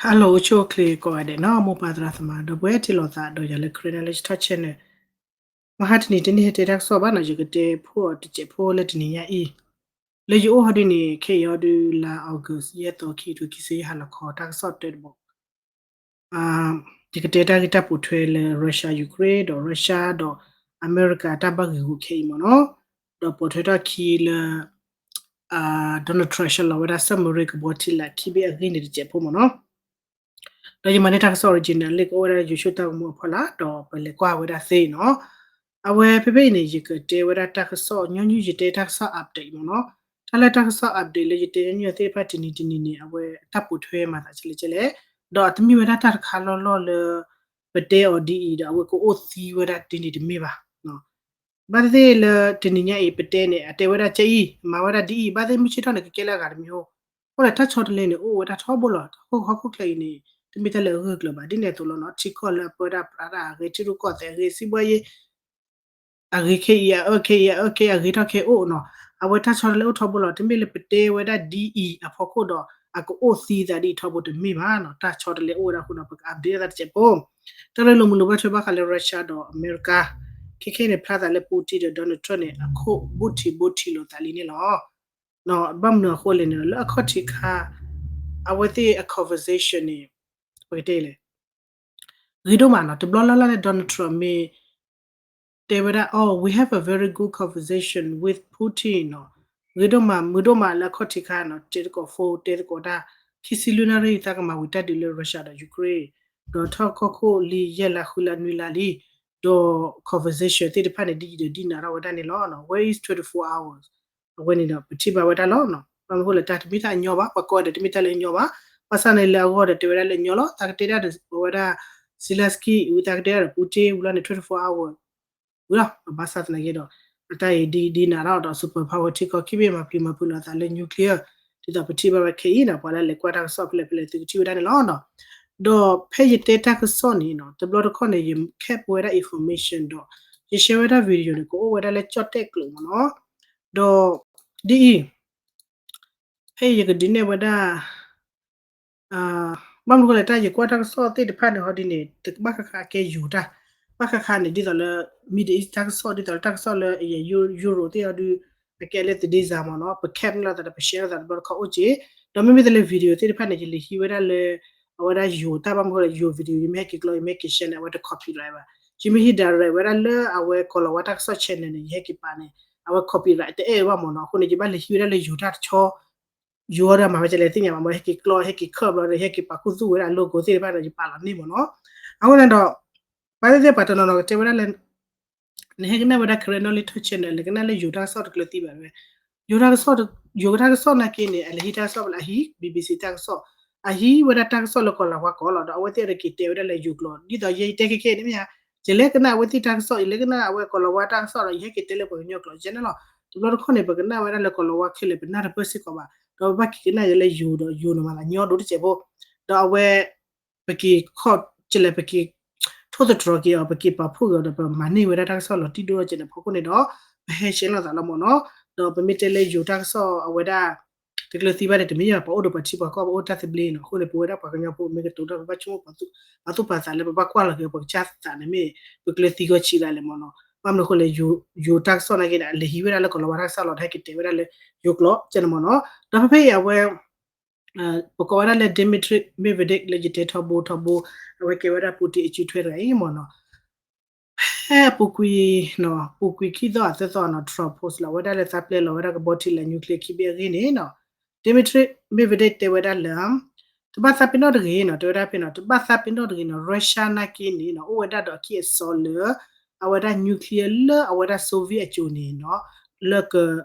Hello အိၣ်ဆူၣ်အိၣ်ချ့ကိးဂၤဒဲးနီၤ မိၢ်ပၢ်သရၣ်သမါ ဒီပုၢ်ဝဲၢ်ထံၣ်လိာ်သးဒီးယၤလၢ Karen Knowledge Talk Channel မဟါတနံၤတနံၤဟဲတဲတၢ်ကစီၣ်ဘၣ်နီၤ ယကတဲဖိအီၤတစဲးဖိလၢတနံၤညါအံၤ လၢယအိၣ်ဟီဒုန့ၣ် ခဲအံၤအီၤဒုလါ August ယဲၢ်သီ ခံကထိခံဆံယဲၢ် ဟါလီၤခီ တၢ်ကစီၣ်တၢတဘီ ယကတဲတၢ်ဂ့ၢ်တၢ်ပိာ်ထွဲလၢ Russia Ukraine ဒီး Russia ဒီးအမဲရကၤတၢ်ဘၣ်ဂ့ၢ်ဂူာ်ခဲအံၤမ့ၢ်နီၤ ဒီးပိာ်ထွဲထီၣ်ခံလၢ Donald Trump ဆှၢလီၤဝဲဒၣ် submarine ကဘီထံလာ်ခံဘ့ၣ်အဂ့ၢ်န့ၣ်တစဲးဖိမ့ၢ်နီၤ ဒီးယမၤန့ၢ်တၢ်ကစီၣ် original လၢကအိၣ်ဝဲဒၣ်လၢယိၤဆိၣ်တၢ်ဂီၤမူအဖီလာ် ဒီးပလဲၤကွၢ်ဝဲဒၣ်သ့နီၤ အဝဲဖဲဖဲအံၤန့ၣ် ယကတဲဝဲဒၣ်တၢ်ကစီၣ် ညီနုၢ်ယတဲတၢ်ကစီၣ် update မ့ၢ်နီၤ တၢ်လၢတၢ်ကစီၣ် update လၢယတဲညီနုၢ်သ့ၣ်တဖၣ်တနံၤတနံၤန့ၣ် အဝဲတၢ်ပိာ်ထွဲမၤသးကလဲၣ်ကလဲၣ် ဒီးအတမ့ၢ်ဝဲဒၣ်တၢ်တခါလီၢ်လီၢ်လၢ ပတဲအီၤဒ်အံၤဒီး အဝဲကအိၣ်သံဝဲဒၣ်ဒ်န့ၣ်တမ့ၢ်ဘၣ် ဘၣ်သ့ၣ်သ့ၣ်လၢတနံၤညါအံၤ ပတဲန့ၣ် အတဲဝဲဒၣ်ကအံၤ မၤဝဲဒၣ်ဒ်အံၤ ဘၣ်သ့ၣ်မုၢ်ဆ့ၣ်ထီၣ်န့ၣ် ကကဲလၢအဂၤတမံၤအိၣ် အဃိဒီးတၢ်ဆီတလဲန့ၣ် အိၣ်ဝဲဒၣ်ထီဘိလီၤ ဟီၣ်ခိၣ်ချၢအံၤန့ၣ် တမ့ၢ်တၢ်လၢအဂၢၢ်ကျၢၤဘၣ် ဒ်န့ၣ်အသိးလီၤနီၤ ထံကီၢ်လၢအပၢဒၣ်ပြးဒၣ်အဂ့ၤ ထံရူၢ်ကီၢ်သဲးအဂ့ၤ စံးဘှီယ့ အဂ့ၤခဲအံၤအအၢခဲအံၤအအၢခဲအံၤအဂ့ၤထီၣ်ခဲအိၣ်နီၤ အဝဲတၢ်ဆီတလဲအိၣ်ထီဘိလီၤ တမ့ၢ်လၢပတဲဝဲဒၣ်ဒ်အံၤအဖီခိၣ်ဒီး အကအိၣ်သံသးဒ်အံၤထီဘိတမ့ၢ်ဘၣ်နီၤ တၢ်ဆီတလဲအိၣ်ဝဲဒၣ်အဃိဒီး ပက update သးတစဲးဖိ တၢ်ရ့လိာ်မုာ်လိာ်ဘၣ်ထွဲဘၣ်ဃးလၢ Russia ဒီးအမဲရကၤ ခဲခဲန့ၣ် ဖျါသးလၢ Putin ဒီး Donald Trump န့ၣ် အခိၣ်ဘိထံဘိထံလိာ်သးလံန့ၣ်လီၤ ဘၣ်မနုၤအဃိလဲၣ်န့ၣ် လၢအခီၣ်ထံးခါ အဝဲသ့ၣ်အ conversation န့ၣ် ပကတဲလဲၣ် ဂ့ၤဒိၣ်မးနီၤ တဘျီလၢ်လၢ်လၢ Donald Trump မ့ၢ် တဲဝဲဒၣ် oh we have a very good conversation with Putin နီၤ ဂ့ၤဒိၣ်မး မုာ်ဒိၣ်မးလၢအခီၣ်ထံးခါနီၤ တဲသကိး phone တဲသကိးတၢ် ခံဆံလွံၢ်နၣ်ရံၣ် သးကမၤဝံၤတၢ်ဒုးလၢ Russia ဒီး Ukraine ဒီးထီၣ်ကီၢ်ခိၣ်လံယဲၢ်လါဃုလါနွံလါလံ ဒီး conversation သ့ၣ်တဖၣ်န့ၣ် ဒ်အံၤဒီးဒ်နၤထီၣ်ဝဲဒၣ်န့ၣ်လီၤ where is twenty-four hours အဝဲန့ၣ်ဒီး ပထံၣ်ဘၣ်ဝဲဒၣ်လီၤ ဘၣ်မနုၤဃိလဲၣ် တၢ်တမ့ၢ်တၢ်အညီဘၣ် ပှၤကိးဂၤဒဲးတမ့ၢ်တၢ်လၢအညီဘၣ် ဘၣ်ဆၣ်န့ၣ်လၢအဂီၢ်ဒီးတဲဝဲဒၣ်လၢအညီလီၤ သးကတဲဒၣ်ဒီးဝဲဒၣ် Zelensky ဝံၤသးကတဲဒၣ်ဒီး Putin ဝံၤလီၤန့ၣ် twenty-four hours ဝံၤလီၤ ဘၣ်ဆၣ်သနာ်က့ဒီး အတၢ်အံၤဒ်ဒ်နၤထီၣ်ဒီး superpower ထံကီၢ်ခံဘ့ၣ်မၤပျံၤမၤဖုးလိာ်သးလၢ nuclear ဒ်သိးပထံၣ်ဘၣ်ဝဲခဲအံၤနီၤ ပှၤလၢလဲၤကွၢ်တၢ်ကစီၣ်ဖဲလဲၣ်ဖဲလဲၣ် သုကထံၣ်ဝဲဒၣ်န့ၣ်လီၤ ဒီးဖဲယတဲတၢ်ကစီၣ်န့ၣ်နီၤ တဘျီတခီၣ်န့ၣ် ယ cap ဝဲဒၣ် information ဒီး ယ share ဝဲဒၣ် video န့ၣ် ကအိၣ်ဝဲဒၣ်လၢကၠီၣ်တဲၣ်ကျိာ်မ့ၢ်နီၤ ဒီး ဒ်အံၤ ဖဲယကဒုးနဲၣ်ဝဲဒၣ် ဘၣ်မနုၤဃိလဲၣ် တၢ်ယကွၢ်တၢ်ကစီၣ်သ့ၣ်တဖၣ်န့ၣ် ဟီဒ်န့ၣ် ဘၣ်ဃးဃးအကဲယိၤတၢ် ဘၣ်ဃးဃးန့ၣ် ဒ်သိးလၢ Middle East တၢ်ကစီၣ် ဒ်သိးလၢတၢ်ကစီၣ်လၢ Euro သ့ၣ်ဟီဒု အကဲလၢ သဒ့စၤ မ့ၢ်နီၤ ပ cap န့ၢ်လိာ်သးဒီး ပ share လိာ်သးတဘျီတခီၣ်အိၣ်က့ၤ ဒီးမ့မ့ၢ်တလၢ video သ့ၣ်တဖၣ်န့ၣ် ယလဲၤဟံးဝဲဒၣ်လၢ အဝဲဒၣ်ယိၤတၢ် ဘၣ်မနုၤဃိလဲၣ် ယိၤ video ယမ့ၢ်ဟဲက့ၤကျီ ယမ့ၢ်ဟဲက့ၤ share န့ၣ် အဝဲတ copyright ဘၣ် ယမ့ၢ်ဟံး direct ဝဲဒၣ်လၢအဝဲကီၤလၤဝါတၢ်ကစီၣ် channel န့ၣ် ယဟဲက့ၤပာ်န့ၣ် အဝဲ copyright တအဲၣ်ဘၣ်မ့ၢ်နီၤ အဃိန့ၣ် ယဘၣ်လဲၤဟံးဝဲဒၣ်လၢယိၤတၢ်တဆီ ယိၤဒီးမၤဝဲကလဲၣ်သ့ၣ်ညါဘၣ် မ့ၢ်ဟဲက့ၤကျီ ဟဲက့ၤခၢၣ်ဘျီဒီး ဟဲက့ၤပာ်ခူသူၣ်ဝဲဒၣ် logo သ့ၣ်တဖၣ်ဒီး ယပာ်လီၤန့ၢ်မ့ၢ်နီၤ အဃိန့ၣ်ဒီး ပှၤသ့ၣ်သ့ၣ်ပှၤတနီၤနီၤကတဲဝဲဒၣ်လၢ နဟဲကနၣ်ဝဲဒၣ် Karen Knowledge Talk Channel လဲၤကနၣ်လၢယိၤတၢ်ကစီၣ်တကျၢၤသံဘၣ်ဝဲ ယိၤတၢ်ကစီၣ် ယိၤတၢ်ကစီၣ်နာ်က့န့ၣ် အလဲၤဟံးတၢ်ကစီၣ်ဖဲလဲၣ် အဟံး BBC တၢ်ကစီၣ် အဟံးဝဲဒၣ်တၢ်ကစီၣ်လၢကီၤလၤဝါကီၢ်လီၤ ဒီးအဝဲသ့ၣ်အတက့ၤတဲဝဲဒၣ်လၢယိၤကျိာ် ဒ်သိးယဲယတဲခဲခဲန့ၣ်မ့ၢ်ဧါ ယလဲၤကနၣ်အဝဲသ့ၣ်တၢ်ကစီၣ် ယလဲၤကနၣ်အဝဲကီၤလၤဝါတၢ်ကစီၣ်ဒီး ယဟဲက့ၤတဲလၢပှၤကညီကျိာ် ယဲန့ၣ်လီၤ တဘျီတခီၣ်န့ၣ် ပကနၣ်ဝဲဒၣ်လၢကီၤလၤဝါခဲလၢာ် ပနၢ်တပၢၢ်စ့ၢ်ကီးဘၣ် ဒီးပဘၣ်က့ၤကနၣ်ယဲလၢယိၤဒီးယိၤန့ၣ်မးလၢညီဒိၣ်တစဲးဖိ ဒီးအဝဲ ပက့ၤခီၣ်ကလဲၣ် ပက့ၤ ထိၣ်သတြီၤက့ၤအီၤ ပက့ၤပာ်ဖှိၣ်က့ၤအီၤဒီး ပမၤန့ၢ်ဝဲဒၣ်တၢ်ကစီၣ်လီၤတံၢ်ဒိၣ်ထီၣ်ကဲန့ၣ် ဖီခိၣ်န့ၣ်ဒီး ပဟဲရှဲလိာ်သးလီၤမ့ၢ်နီၤ ဒီးပမ့ၢ်တဲလၢယိၤတၢ်ကစီၣ်အဝဲဒၣ် တကျၢၤသံဘၣ်န့ၣ် တမ့ၢ်ဘၣ် ပှၤအိၣ်ဒီးပှၤထံပှၤကီၢ် ပှၤအိၣ်တၢ်သဘျ့နီၤ အဃိန့ၣ် ပဝဲဒၣ်ပှၤကညီဖိ မ့ၢ်ကတိၤတၢ် ပဘၣ်ဆိကမိၣ် ပာ်သူၣ်ပာ်သးလၢပဘၣ်ကွၢ်လီၤက့ၤ ပကစၢ်သးန့ၣ်မ့ၢ် ပကျၢၤသံဂီၢ်ဆံးဒၣ်လဲာ်မ့ၢ်နီၤ ဘၣ်မနုၤအဃိလဲၣ် ယိၤတၢ်ကစီၣ်နာ်က့န့ၣ် အလဲၤဟံးဝဲဒၣ်လၢကီၤလၤဝါတၢ်ကစီၣ်လီၤ ဒီးဟဲက့ၤတဲဝဲဒၣ်လၢယိၤကျိာ်ကဲန့ၣ်မ့ၢ်နီၤ ဒီးဖဲဖဲအံၤအဝဲ ပကိးဝဲဒၣ်လၢ Dmitry Medvedev လၢယတဲထီဘိထီဘိ အဝဲကဲဝဲဒၣ် Putin အစုထွဲတဂၤအံၤမ့ၢ်နီၤ ဖဲအပူၤကွံာ် ပူၤကွံာ်ခံသီအသၢသီနီၤ Trump post လီၤဝဲဒၣ်လၢသးပျဲလီၤဝဲဒၣ်ကဘီထံလာ် nuclear ခံဘ့ၣ်အဂ့ၢ်န့ၣ်နီၤ Dmitry Medvedev တဲဝဲဒၣ်လၢ တဘၣ်သးပ့ၤနီၣ်တဂ့ၤနီၤ တဲဝဲဒၣ်ဖဲနီၤ တဘၣ်သးပ့ၤနီၣ်တဂ့ၤနီၤ Russia နာ်က့န့ၣ်နီၤ အိၣ်ဝဲဒၣ်ဒီးအခံအစီလၢ အဝဲဒၣ် nuclear လၢအဝဲဒၣ် Soviet အစိၤန့ၣ်နီၤ လၢက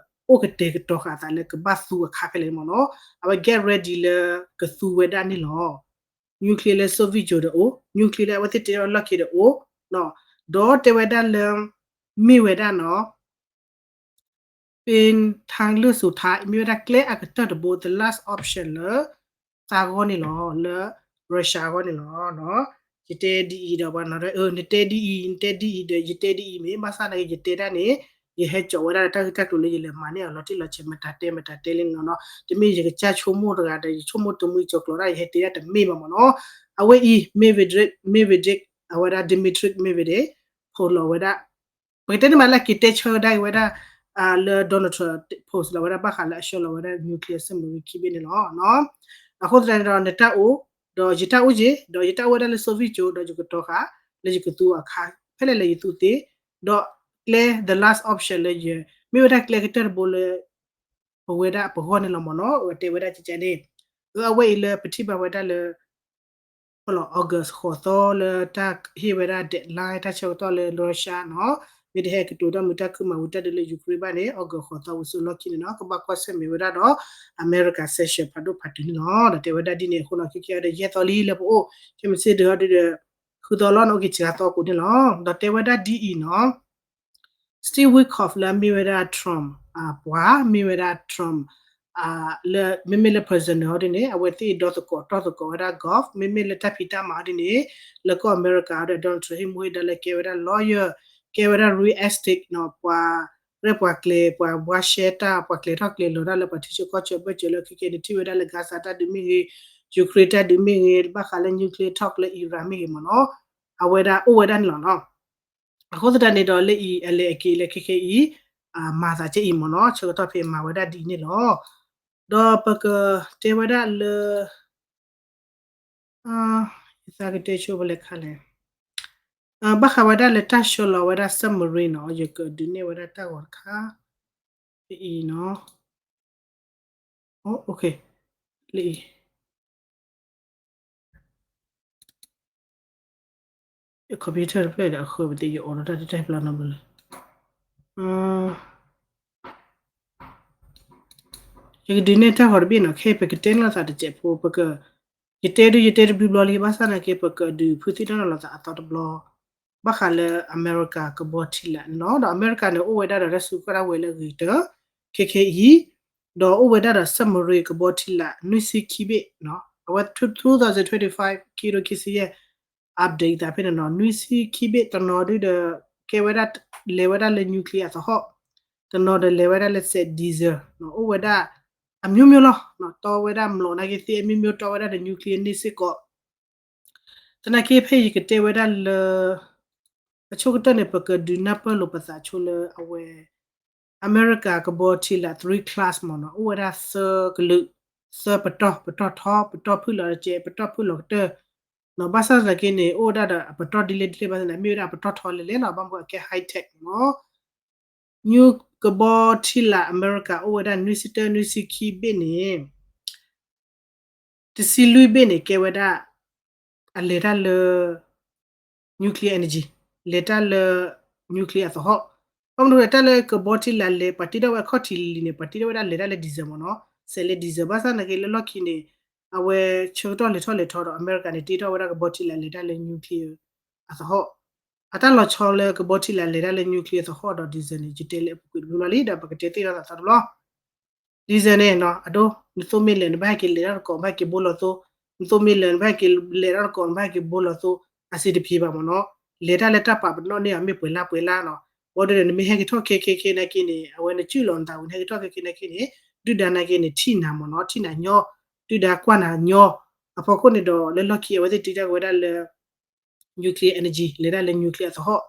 အိၣ်ကတဲာ်ကတီၤဃာ်အသးလၢကဘၣ်သူအခါဖဲလဲၣ်မ့ၢ်နီၤ အဝဲ get ready လၢကသူဝဲဒၣ်န့ၣ်လီၤ nuclear လၢ Soviet အစိၤဒီးအိၣ် nuclear လၢအဝဲသ့ၣ်တဲအလီၢ်ခံဒီးအိၣ် ဒီးတဲဝဲဒၣ်လၢ မ့ၢ်ဝဲဒၣ်နီၤ ပ့ၤထၣ်လၢစိၤထါ မ့ၢ်ဝဲဒၣ်ကျဲအကတၢၢ်တဘိ the last option လၢ သးဂီၢ်န့ၣ်လီၤ လၢ Russia အဂီၢ်န့ၣ်လီၤ ယတဲဒ်အံၤဒီးပှၤနီၤ နတဲဒ်အံၤ နတဲဒ်အံၤဒီး ယတဲဒ်အံၤမ့ၢ် ဘၣ်ဆၣ်သနာ်က့ ယတဲဒၣ်န့ၣ် ယဟဲကၠီးဝဲဒၣ်လၢတၢ်ဂ့ၢ်တၢ်ကျိၤလၢယလဲၤမၤန့ၢ်အီၤလီၤတံၢ်လီၤဆဲး မတၤတဲမတၤတဲလံန့ၣ်လီၤနီၤ. တမ့ၢ်ယကစၢ်ဆိကမိၣ်တဂၤဒီး ယဆိကမိၣ်တမှံကၠီၤကျိးဒၣ် ယဟဲတဲဒၣ်တမ့ၢ်ဘၣ်မ့ၢ်နီၤ. အဝဲအံၤ Medvedev, Medvedev အဝဲဒၣ် Dmitry Medvedev post လီၤဝဲဒၣ် ပကတဲန့ၣ်မးလၢက့ၤတဲဆၢဒၣ်က့ၤဝဲဒၣ် လၢ Donald Trump post လီၤဝဲဒၣ် ဘၣ်ဃးလၢအဆှၢလီၤဝဲဒၣ် nuclear submarine ခံဘ့ၣ်န့ၣ်လီၤ. အဃိသတးန့ၣ်ဒီး နတၢ်အိၣ် ဒီးယတၢ်အိၣ်က့ၤ ဒီးယတၢ်အိၣ်ဝဲဒၣ်လၢ Soviet ကၠိ ဒီးယကတီၤဃာ် လၢယကသူအခါ ဖဲလဲၣ်လၢယသူသ့ ဒီးကျဲ the last option လၢယ မ့ၢ်ဝဲဒၣ်ကျဲကတၢၢ်တဘိလၢ ပဝဲဒၣ်ပဂီၢ်န့ၣ်လီၤမ့ၢ်နီၤ. အတဲဝဲဒၣ်ကကန့ၣ် အဝဲအံၤလၢပထံၣ်ဘၣ်ဝဲဒၣ်လၢ August ဃိးသီလၢတၢ်ဟ့ၣ်ဝဲဒၣ် deadline တၢ်ဆၢကတီၢ်လၢ Russia နီၤ မ့ၢ်တဟဲကတိၤတၢ်မုာ်တၢ်ခုၣ်မၤဝံၤတၢ်ဒုးလၢ Ukraine ဘၣ်န့ၣ် August ဃိးသီဝံၤစိလီၢ်ခံန့ၣ်နီၤ ကဘၣ်ကွၢ်ဆၢၣ်မဲာ်ဝဲဒၣ်ဒီး America session ဖးဒိၣ်ဖးတုၤန့ၣ်လီၤ. ဒီးတဲဝဲဒၣ်ဒ်န့ၣ်အဃိနီၤ ခဲကဲအံၤဒီး ယဲၢ်သီလံလၢပအိၣ် ခဲမုၢ်ဆ့ၣ်ဒုးအီၤဒုးဒီး ဃုသီလီၤန့ၣ် အိၣ်က့ၤစှၤသီကိးန့ၣ်လီၤ. ဒီးတဲဝဲဒၣ်ဒ်အံၤနီၤ Steve Witkoff လၢအမ့ၢ်ဝဲဒၣ် Trump ပှၤမ့ၢ်ဝဲဒၣ် Trump လၢ မ့မ့ၢ်လၢ personal အီၤဒ်န့ၣ် အဝဲသ့ၣ်ဒီသကိးတီၢ်သကိးဝဲဒၣ် Goff မ့မ့ၢ်လၢတၢ်ဖံးတၢ်မၤအီၤဒ်န့ၣ် လၢကီၢ်အမဲရကၤအီၤဒီး Donald Trump ဟ့ၣ်မူဟ့ၣ်ဒါလၢကဲဝဲဒၣ် lawyer ကဲဝဲဒၣ် real estate နီၤ ပှၤရဲၣ်ပှၤကျဲၤ ပှၤဘှါရှဲတၢ် ပှၤကျဲၤထီၣ်ကျဲၤလီၤတၢ်လၢပှၤထံဆၢကီၢ်ဆၢဘၢၣ်စၢၤလၢ ခဲကဲန့ၣ်ထံၣ်ဝဲဒၣ်လၢ Gaza တၢ်ဒုးမ့ၢ်ဂ့ၤ Ukraine တၢ်ဒုးမ့ၢ်ဂ့ၤ ဘၣ်ဃးလၢ nuclear talk လၢ Iran မ့ၢ်ဂ့ၤမ့ၢ်နီၤ အဝဲဒၣ်အိၣ်ဝဲဒၣ်န့ၣ်လီၤနီၤ. အဃိသတးန့ၣ်ဒီးလၢအံၤ အလဲၤအက့ၤလၢခဲခဲအံၤ မၤသးကဲအံၤမ့ၢ်နီၤ ဆၢကတီၢ်ဖဲမၤဝဲဒၣ်ဒ်အံၤန့ၣ်လီၤ. ဒီးပကတဲဝဲဒၣ်လၢ ယသးကတဲဆိပလဲၤခါလဲၣ် ဘၣ်ဃးဝဲဒၣ်လၢတၢ်ဆှၢလီၤဝဲဒၣ် submarine နီၤ ယကဒုးနဲၣ်ဝဲဒၣ်တၢ်ဂီၤတခါ ဖဲအံၤနီၤ လၢအံၤ computer တဖျၢၣ်ဒီးအဃၢၤပသ့ၣ် ယအိးထီၣ်တၢ်တတဲဖျါနီတဘျီလၢ ယကဒုးနဲၣ်တၢ်ဂီၤတဘ့ၣ်နီၤ ခဲအံၤပကတဲန့ၢ်လိာ်သးတစဲးဖိ ပက ယတဲဒုးယတဲတဘျုးဘျီလံ ဘၣ်ဆၣ်သနာ်က့ ပကဒုးဖုးသ့ၣ်နီၣ်လိာ်သးအသီတဘျီ ဘၣ်ဃးလၢအမဲရကၤကဘီထံလာ်နီၤ ဒီးအမဲရကၤန့ၣ် အိၣ်ဝဲဒၣ်ဒီးတၢ်စုကဝဲၤတၢ်ဝဲၤလၢအဂ့ၤကတၢၢ် ခဲခဲအံၤ ဒီးအိၣ်ဝဲဒၣ်ဒီး submarine ကဘီထံလာ် နွံဆံခံဘ့ၣ်နီၤ အဝဲ two thousand twenty-five ခံကထိခံဆံယဲၢ် update သးဖဲန့ၣ်နီၤ နွံဆံခံဘ့ၣ်တနီၤဒုဒီး ကဲဝဲဒၣ် လဲၤဝဲဒၣ်လၢ nuclear အသဟီၣ် တနီၤဒီးလဲၤဝဲဒၣ်လၢစဲး diesel နီၤ အိၣ်ဝဲဒၣ် အမျိုးမျိုးလီၤ တီဝဲဒၣ်မျိာ်နာ်က့သ့ၣ်အမျိုးမျိုး တီဝဲဒၣ်ဒီး nuclear န့ၣ်စ့ၢ်ကီး သနာ်က့ဖဲယကတဲဝဲဒၣ်လၢ အဆိကတၢၢ်န့ၣ် ပကဒုးနၢ်ပၢၢ်လိာ်ပသးဆိလၢအဝဲ အမဲရကၤကဘီထံလာ် three class မ့ၢ်နီၤ အိၣ်ဝဲဒၣ်သၢကလုာ် သၢပတီၢ် ပတီၢ်ထီ ပတီၢ်ဖုၣ်လီၤတကဲး ပတီၢ်ဖုၣ်လီၤကတၢၢ် ဘၣ်ဆၣ်သနာ်က့န့ၣ် အိၣ်ဝဲဒၣ်ဒီးအပတီၢ်ဒ်လဲၣ်ဒ်လဲၣ်ဘၣ်ဆၣ်သနာ် မ့ၢ်ဝဲဒၣ်အပတီၢ်ထီလဲၣ်လဲၣ်နီၤ ဘၣ်မနုၤအကဲ high tech မ့ၢ်နီၤ နွံကဘီထံလာ်အမဲရကၤအိၣ်ဝဲဒၣ်နွံဆံတၢ နွံဆံခံဘ့ၣ်န့ၣ် တဆံလွံၢ်ဘ့ၣ်န့ၣ် ကဲဝဲဒၣ် အလဲၤတၢ်လၢ nuclear energy လဲၤတၢ်လၢ nuclear အသဟီၣ် ဘၣ်မနုၤလဲၣ် တၢ်လၢကဘီထံလာ်လဲၤ ပှၤတ့ထီၣ်ဝဲအခီၣ်ထံးလံၤန့ၣ် ပှၤတ့ထီၣ်ဝဲဒၣ်လဲၤတၢ်လၢ diesel မ့ၢ်နီၤ စဲးလၢ diesel ဘၣ်ဆၣ်သနာ်က့လၢလီၢ်ခံန့ၣ် အဝဲဆၢကတီၢ်လဲၤထီၣ်လဲၤထီဒီး အမဲရကၤန့ၣ် တ့ထီၣ်ဝဲဒၣ်ကဘီထံလာ်လဲၤတၢ်လၢ nuclear အသဟီၣ် အတၢ်လီၤဆီလၢကဘီထံလာ်လဲၤတၢ်လၢ nuclear သဟီၣ်ဒီး diesel န့ၣ် ယတဲလၢအပူၤကွံာ်တဘျီလံ ဒီးပကတဲသ့ၣ်နီၣ်သးသီတဘျီ diesel န့ၣ် အဒိ နသိၣ်မ့ၢ်လၢာ် နဘၣ်ဟဲက့ၤလဲၤထီၣ်တကိး နဘၣ်ဟဲက့ၤဘိလီၤသိ နသိၣ်မ့ၢ်လၢာ် နဘၣ်ဟဲက့ၤလဲၤထီၣ်တကိး နဘၣ်ဟဲက့ၤဘိလီၤသိ အဆင်တပြေဘၣ်မ့ၢ်နီၤ လဲၤတၢ်လၢတၢ်ပာ်ပနီၣ်န့ၢ်အီၤမ့ၢ်ပှဲၤလၢပှဲၤလၢနီၤ ဘၣ်ဒီး နမ့ၢ်ဟဲက့ၤထီၣ်ခဲခဲခဲနာ်က့န့ၣ် အဝဲနစုၣ်လီၤနသးဝံၤ နဟဲက့ၤထီၣ်ခဲခဲနာ်က့န့ၣ် ဒုၣ်ဒါနာ်က့န့ၣ် ထံၣ်နၤမ့ၢ်နီၤ ထံၣ်နၤညီ ဒုၣ်ဒါကွၢ်နၤညီ အဖီခိၣ်န့ၣ်ဒီး လၢလီၢ်ခံအဝဲသ့ၣ်တ့ထီၣ်က့ၤဝဲဒၣ်လၢ nuclear energy လဲၤဒၣ်လၢ nuclear အသဟီၣ်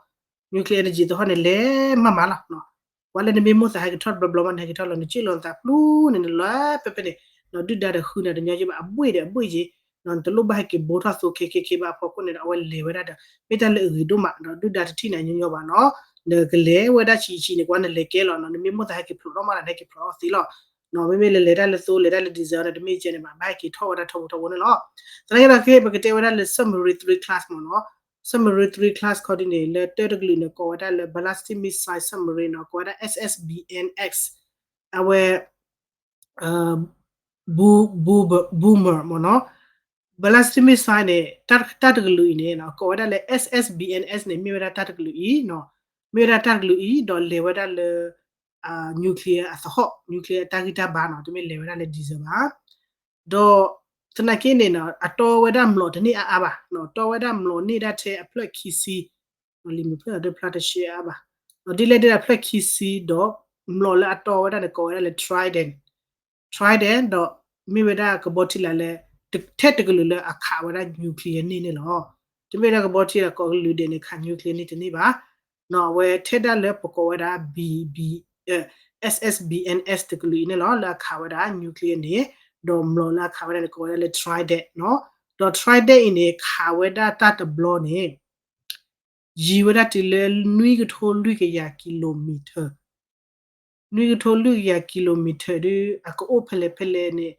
nuclear energy သဟီၣ်န့ၣ် လဲၤမးမးလီၤ ပှၤလၢနမ့ၢ်မိၣ်သးဟဲက့ၤထီၣ်တဘျီဘျီမး နဟဲက့ၤထီၣ်လီၤ နစုၣ်လီၤနသးပျူၤန့ၣ် နလီၤပှဲၤပှဲၤန့ၣ် ဒုၣ်ဒါဒီးဃုနၤတညီက့ဘၣ် အဘှ့ၣ်ဒီးအဘှ့ၣ်က့ နတလိၣ်ဘၣ်ဟဲက့ၤဘိထီၣ်သိခဲခဲခဲဘၣ်အဖီခိၣ်န့ၣ်ဒီး အဝဲလဲၤဝဲဒၣ်ဒီး မ့ၢ်တၢ်လၢအဂ့ၤဒိၣ်မးဒီး ဒုၣ်ဒါတထံၣ်နၤညီညီဘၣ်နီၤ နကလဲၤဝဲဒၣ်ဆံးဆံးန့ၣ် ကွၢ်နလဲၤကဲလီၤနီၤ နမ့ၢ်မိၣ်သးဟဲက့ၤဖျိးထီၣ်မးဒီး နဟဲက့ၤဖျိးထီၣ်သ့လီၤ မ့မ့ၢ်လၢလဲၤတၢ်လၢသိ လဲၤတၢ်လၢ diesel န့ၣ် တမ့ၢ်ကဲန့ၣ်ဘၣ် ဘၣ်ဟဲက့ၤထီၣ်ဝဲဒၣ်ထီဘိထီဘိန့ၣ်လီၤ သနာ်က့ဒီး ခဲအံၤပကတဲဝဲဒၣ်လၢ submarine three class မ့ၢ်နီၤ submarine three class ခီဒ်န့ၣ် လၢတၢတကလုာ်န့ၣ် ကိးဝဲဒၣ်လၢ ballistic missile submarine နီၤ ကိးဝဲဒၣ် S S B N X အဝဲ Boomer မ့ၢ်နီၤ ballistic missile န့ၣ် တၢ်တကလုာ်အံၤန့ၣ် ကိးဝဲဒၣ်လၢ S S B N S န့ၣ် မ့ၢ်ဝဲဒၣ်တၢ်တကလုာ်အံၤ မ့ၢ်ဝဲဒၣ်တၢ်တကလုာ်အံၤ ဒီးလဲၤဝဲဒၣ်လၢ nuclear အသဟီၣ် nuclear အတၢ်ဂံၢ်တၢ်ဘါနီၤ တမ့ၢ်လဲၤဝဲဒၣ်လၢ diesel ဘၣ် ဒီးသနာ်က့န့ၣ် အတီဝဲဒၣ်မျိာ်တန့ၢ်အါအါဘၣ် တီဝဲဒၣ်မျိာ်န့ၢ်ဒၣ်ထဲအဖျၢၣ်ခံဆံ လံာ်မုာ်ဖျၢၣ်အဒၢဖျါတရှဲအါဘၣ် ဒီးဒ်လဲၣ်ဒ်လဲၣ်ဖျၢၣ်ခံဆံဒီး မျိာ်လၢအတီဝဲဒၣ်န့ၣ် ကိးဝဲဒၣ်လၢ Trident, Trident ဒီးမ့ၢ်ဝဲဒၣ်ကဘီထံလာ်လၢ ထဲတကလုာ်လၢအခးဝဲဒၣ် nuclear န့ၣ်န့ၣ်လီၤ. တမ့ၢ်ဝဲဒၣ်ကဘီထံလာ်ကိးကလုာ်ဒဲးန့ၣ် ခး nuclear န့ၣ်တန့ၢ်ဘၣ်. အဝဲထဲဒၣ်လၢပကိးဝဲဒၣ် B B, S S B N S တကလုာ်အံၤန့ၣ်လီၤ လၢအခးဝဲဒၣ် nuclear န့ၣ်, ဒီးမျိာ်လၢအခးဝဲဒၣ်န့ၣ် ကိးဝဲဒၣ်လၢ Trident နီၤ. ဒီး Trident အံၤန့ၣ် ခးဝဲဒၣ်တၢ်တဘျီန့ၣ် ယံၤဝဲဒၣ်တုၤလၢနွံကထိလွံၢ်ကယၤ kilometer, နွံကထိလွံၢ်ကယၤ kilometer ဒီး အကအိၣ်ဖဲလဲၣ်ဖဲလဲၣ်န့ၣ်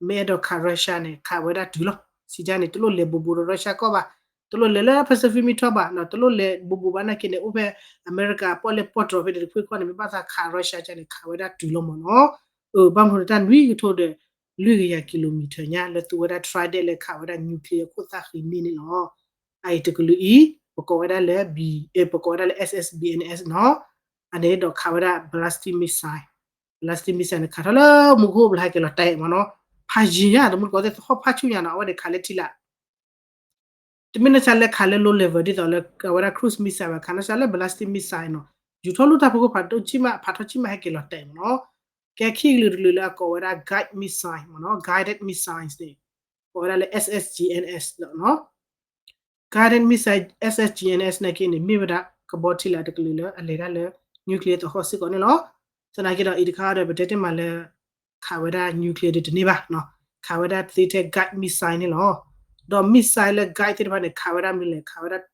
မ့ၢ်အဲၣ်ဒိးခး Russia န့ၣ် ခးဝဲဒၣ်တုၤလီၤ. စံးဒ်န့ၣ် တလိၣ်လဲၤဘူးဘူးဒီး Russia ကီၢ်ဘၣ်, တလိၣ်လဲၤလၢ Pacific မ့ၢ်ထီၣ်ဘၣ်, တလိၣ်လဲၤဘူးဘူးဘၣ်နာ်က့န့ၣ် အိၣ်ဖဲအမဲရကၤပီၣ်လဲၣ်ပီၣ်တြီၤဖဲန့ၣ်တဖုခီန့ၣ် မ့ၢ်ဘၣ်သးခး Russia ကန့ၣ် ခးဝဲဒၣ်တုၤလီၤမ့ၢ်နီၤ. အၢ ဘၣ်မနုၤတၢ်နွံကထိဒီး လွံၢ်ကယၤ kilometer ညါ လၢသူဝဲဒၣ် Trident လၢခးဝဲဒၣ် nuclear ခိၣ်သၣ်ဃံန့ၣ်န့ၣ်လီၤ. အအံၤတကလုာ်အံၤ ပကိးဝဲဒၣ်လၢ B, ပကိးဝဲဒၣ်လၢ S S B N S နီၤ. အန့ၣ်ဒီးခးဝဲဒၣ် ballistic missile, ballistic missile န့ၣ် ခးထီၣ်လၢမူခိၣ်ဘျီဟဲက့ၤလီၤတဲာ်မ့ၢ်နီၤ. ဖးယံၤညါ တမူတကိးသ့ၣ်သဟီၣ်ဖးဆူၣ်ညါနီၤ အဝဲန့ၣ်ခးလၢထံလာ် တမ့ၢ်နီၢ်ဆါလၢခးလၢ low level ဒ်သိးလၢအဝဲဒၣ် cruise missile ဘၣ် ခးနီၢ်ဆါလၢ ballistic missile နီၤ. ယူၤထီၣ်လူၢ်တၢ်ဖီခိၣ်ဖးဒိၣ်ကံၣ်မး ဖးထီၣ်ကံၣ်မးဟဲက့ၤလီၤတဲာ်မ့ၢ်နီၤ. ကဲခံကလုာ်တကလုာ်လၢအကိးဝဲဒၣ် guide missile မ့ၢ်နီၤ, guided missiles န့ၣ် ကိးဝဲဒၣ်လၢ S S G N S နီၤ. guided missile S S G N S နာ်က့န့ၣ် မ့ၢ်ဝဲဒၣ်ကဘီထံလာ်တကလုာ်လၢအလဲၤတၢ်လၢ nuclear သဟီၣ်စ့ၢ်ကီးန့ၣ်လီၤ. သနာ်က့ဒီးအံၤတခါဒီး ပတဲတ့ၢ်မးလၢ ခးဝဲဒၣ် nuclear ဒုးတန့ၢ်ဘၣ်နီၤ, ခးဝဲဒၣ်သ့ထဲ guide missile န့ၣ်လီၤ. ဒီး missile လၢ guide သ့ၣ်တဖၣ်န့ၣ် ခးဝဲဒၣ်မနုၤလဲၣ်, ခးဝဲဒၣ်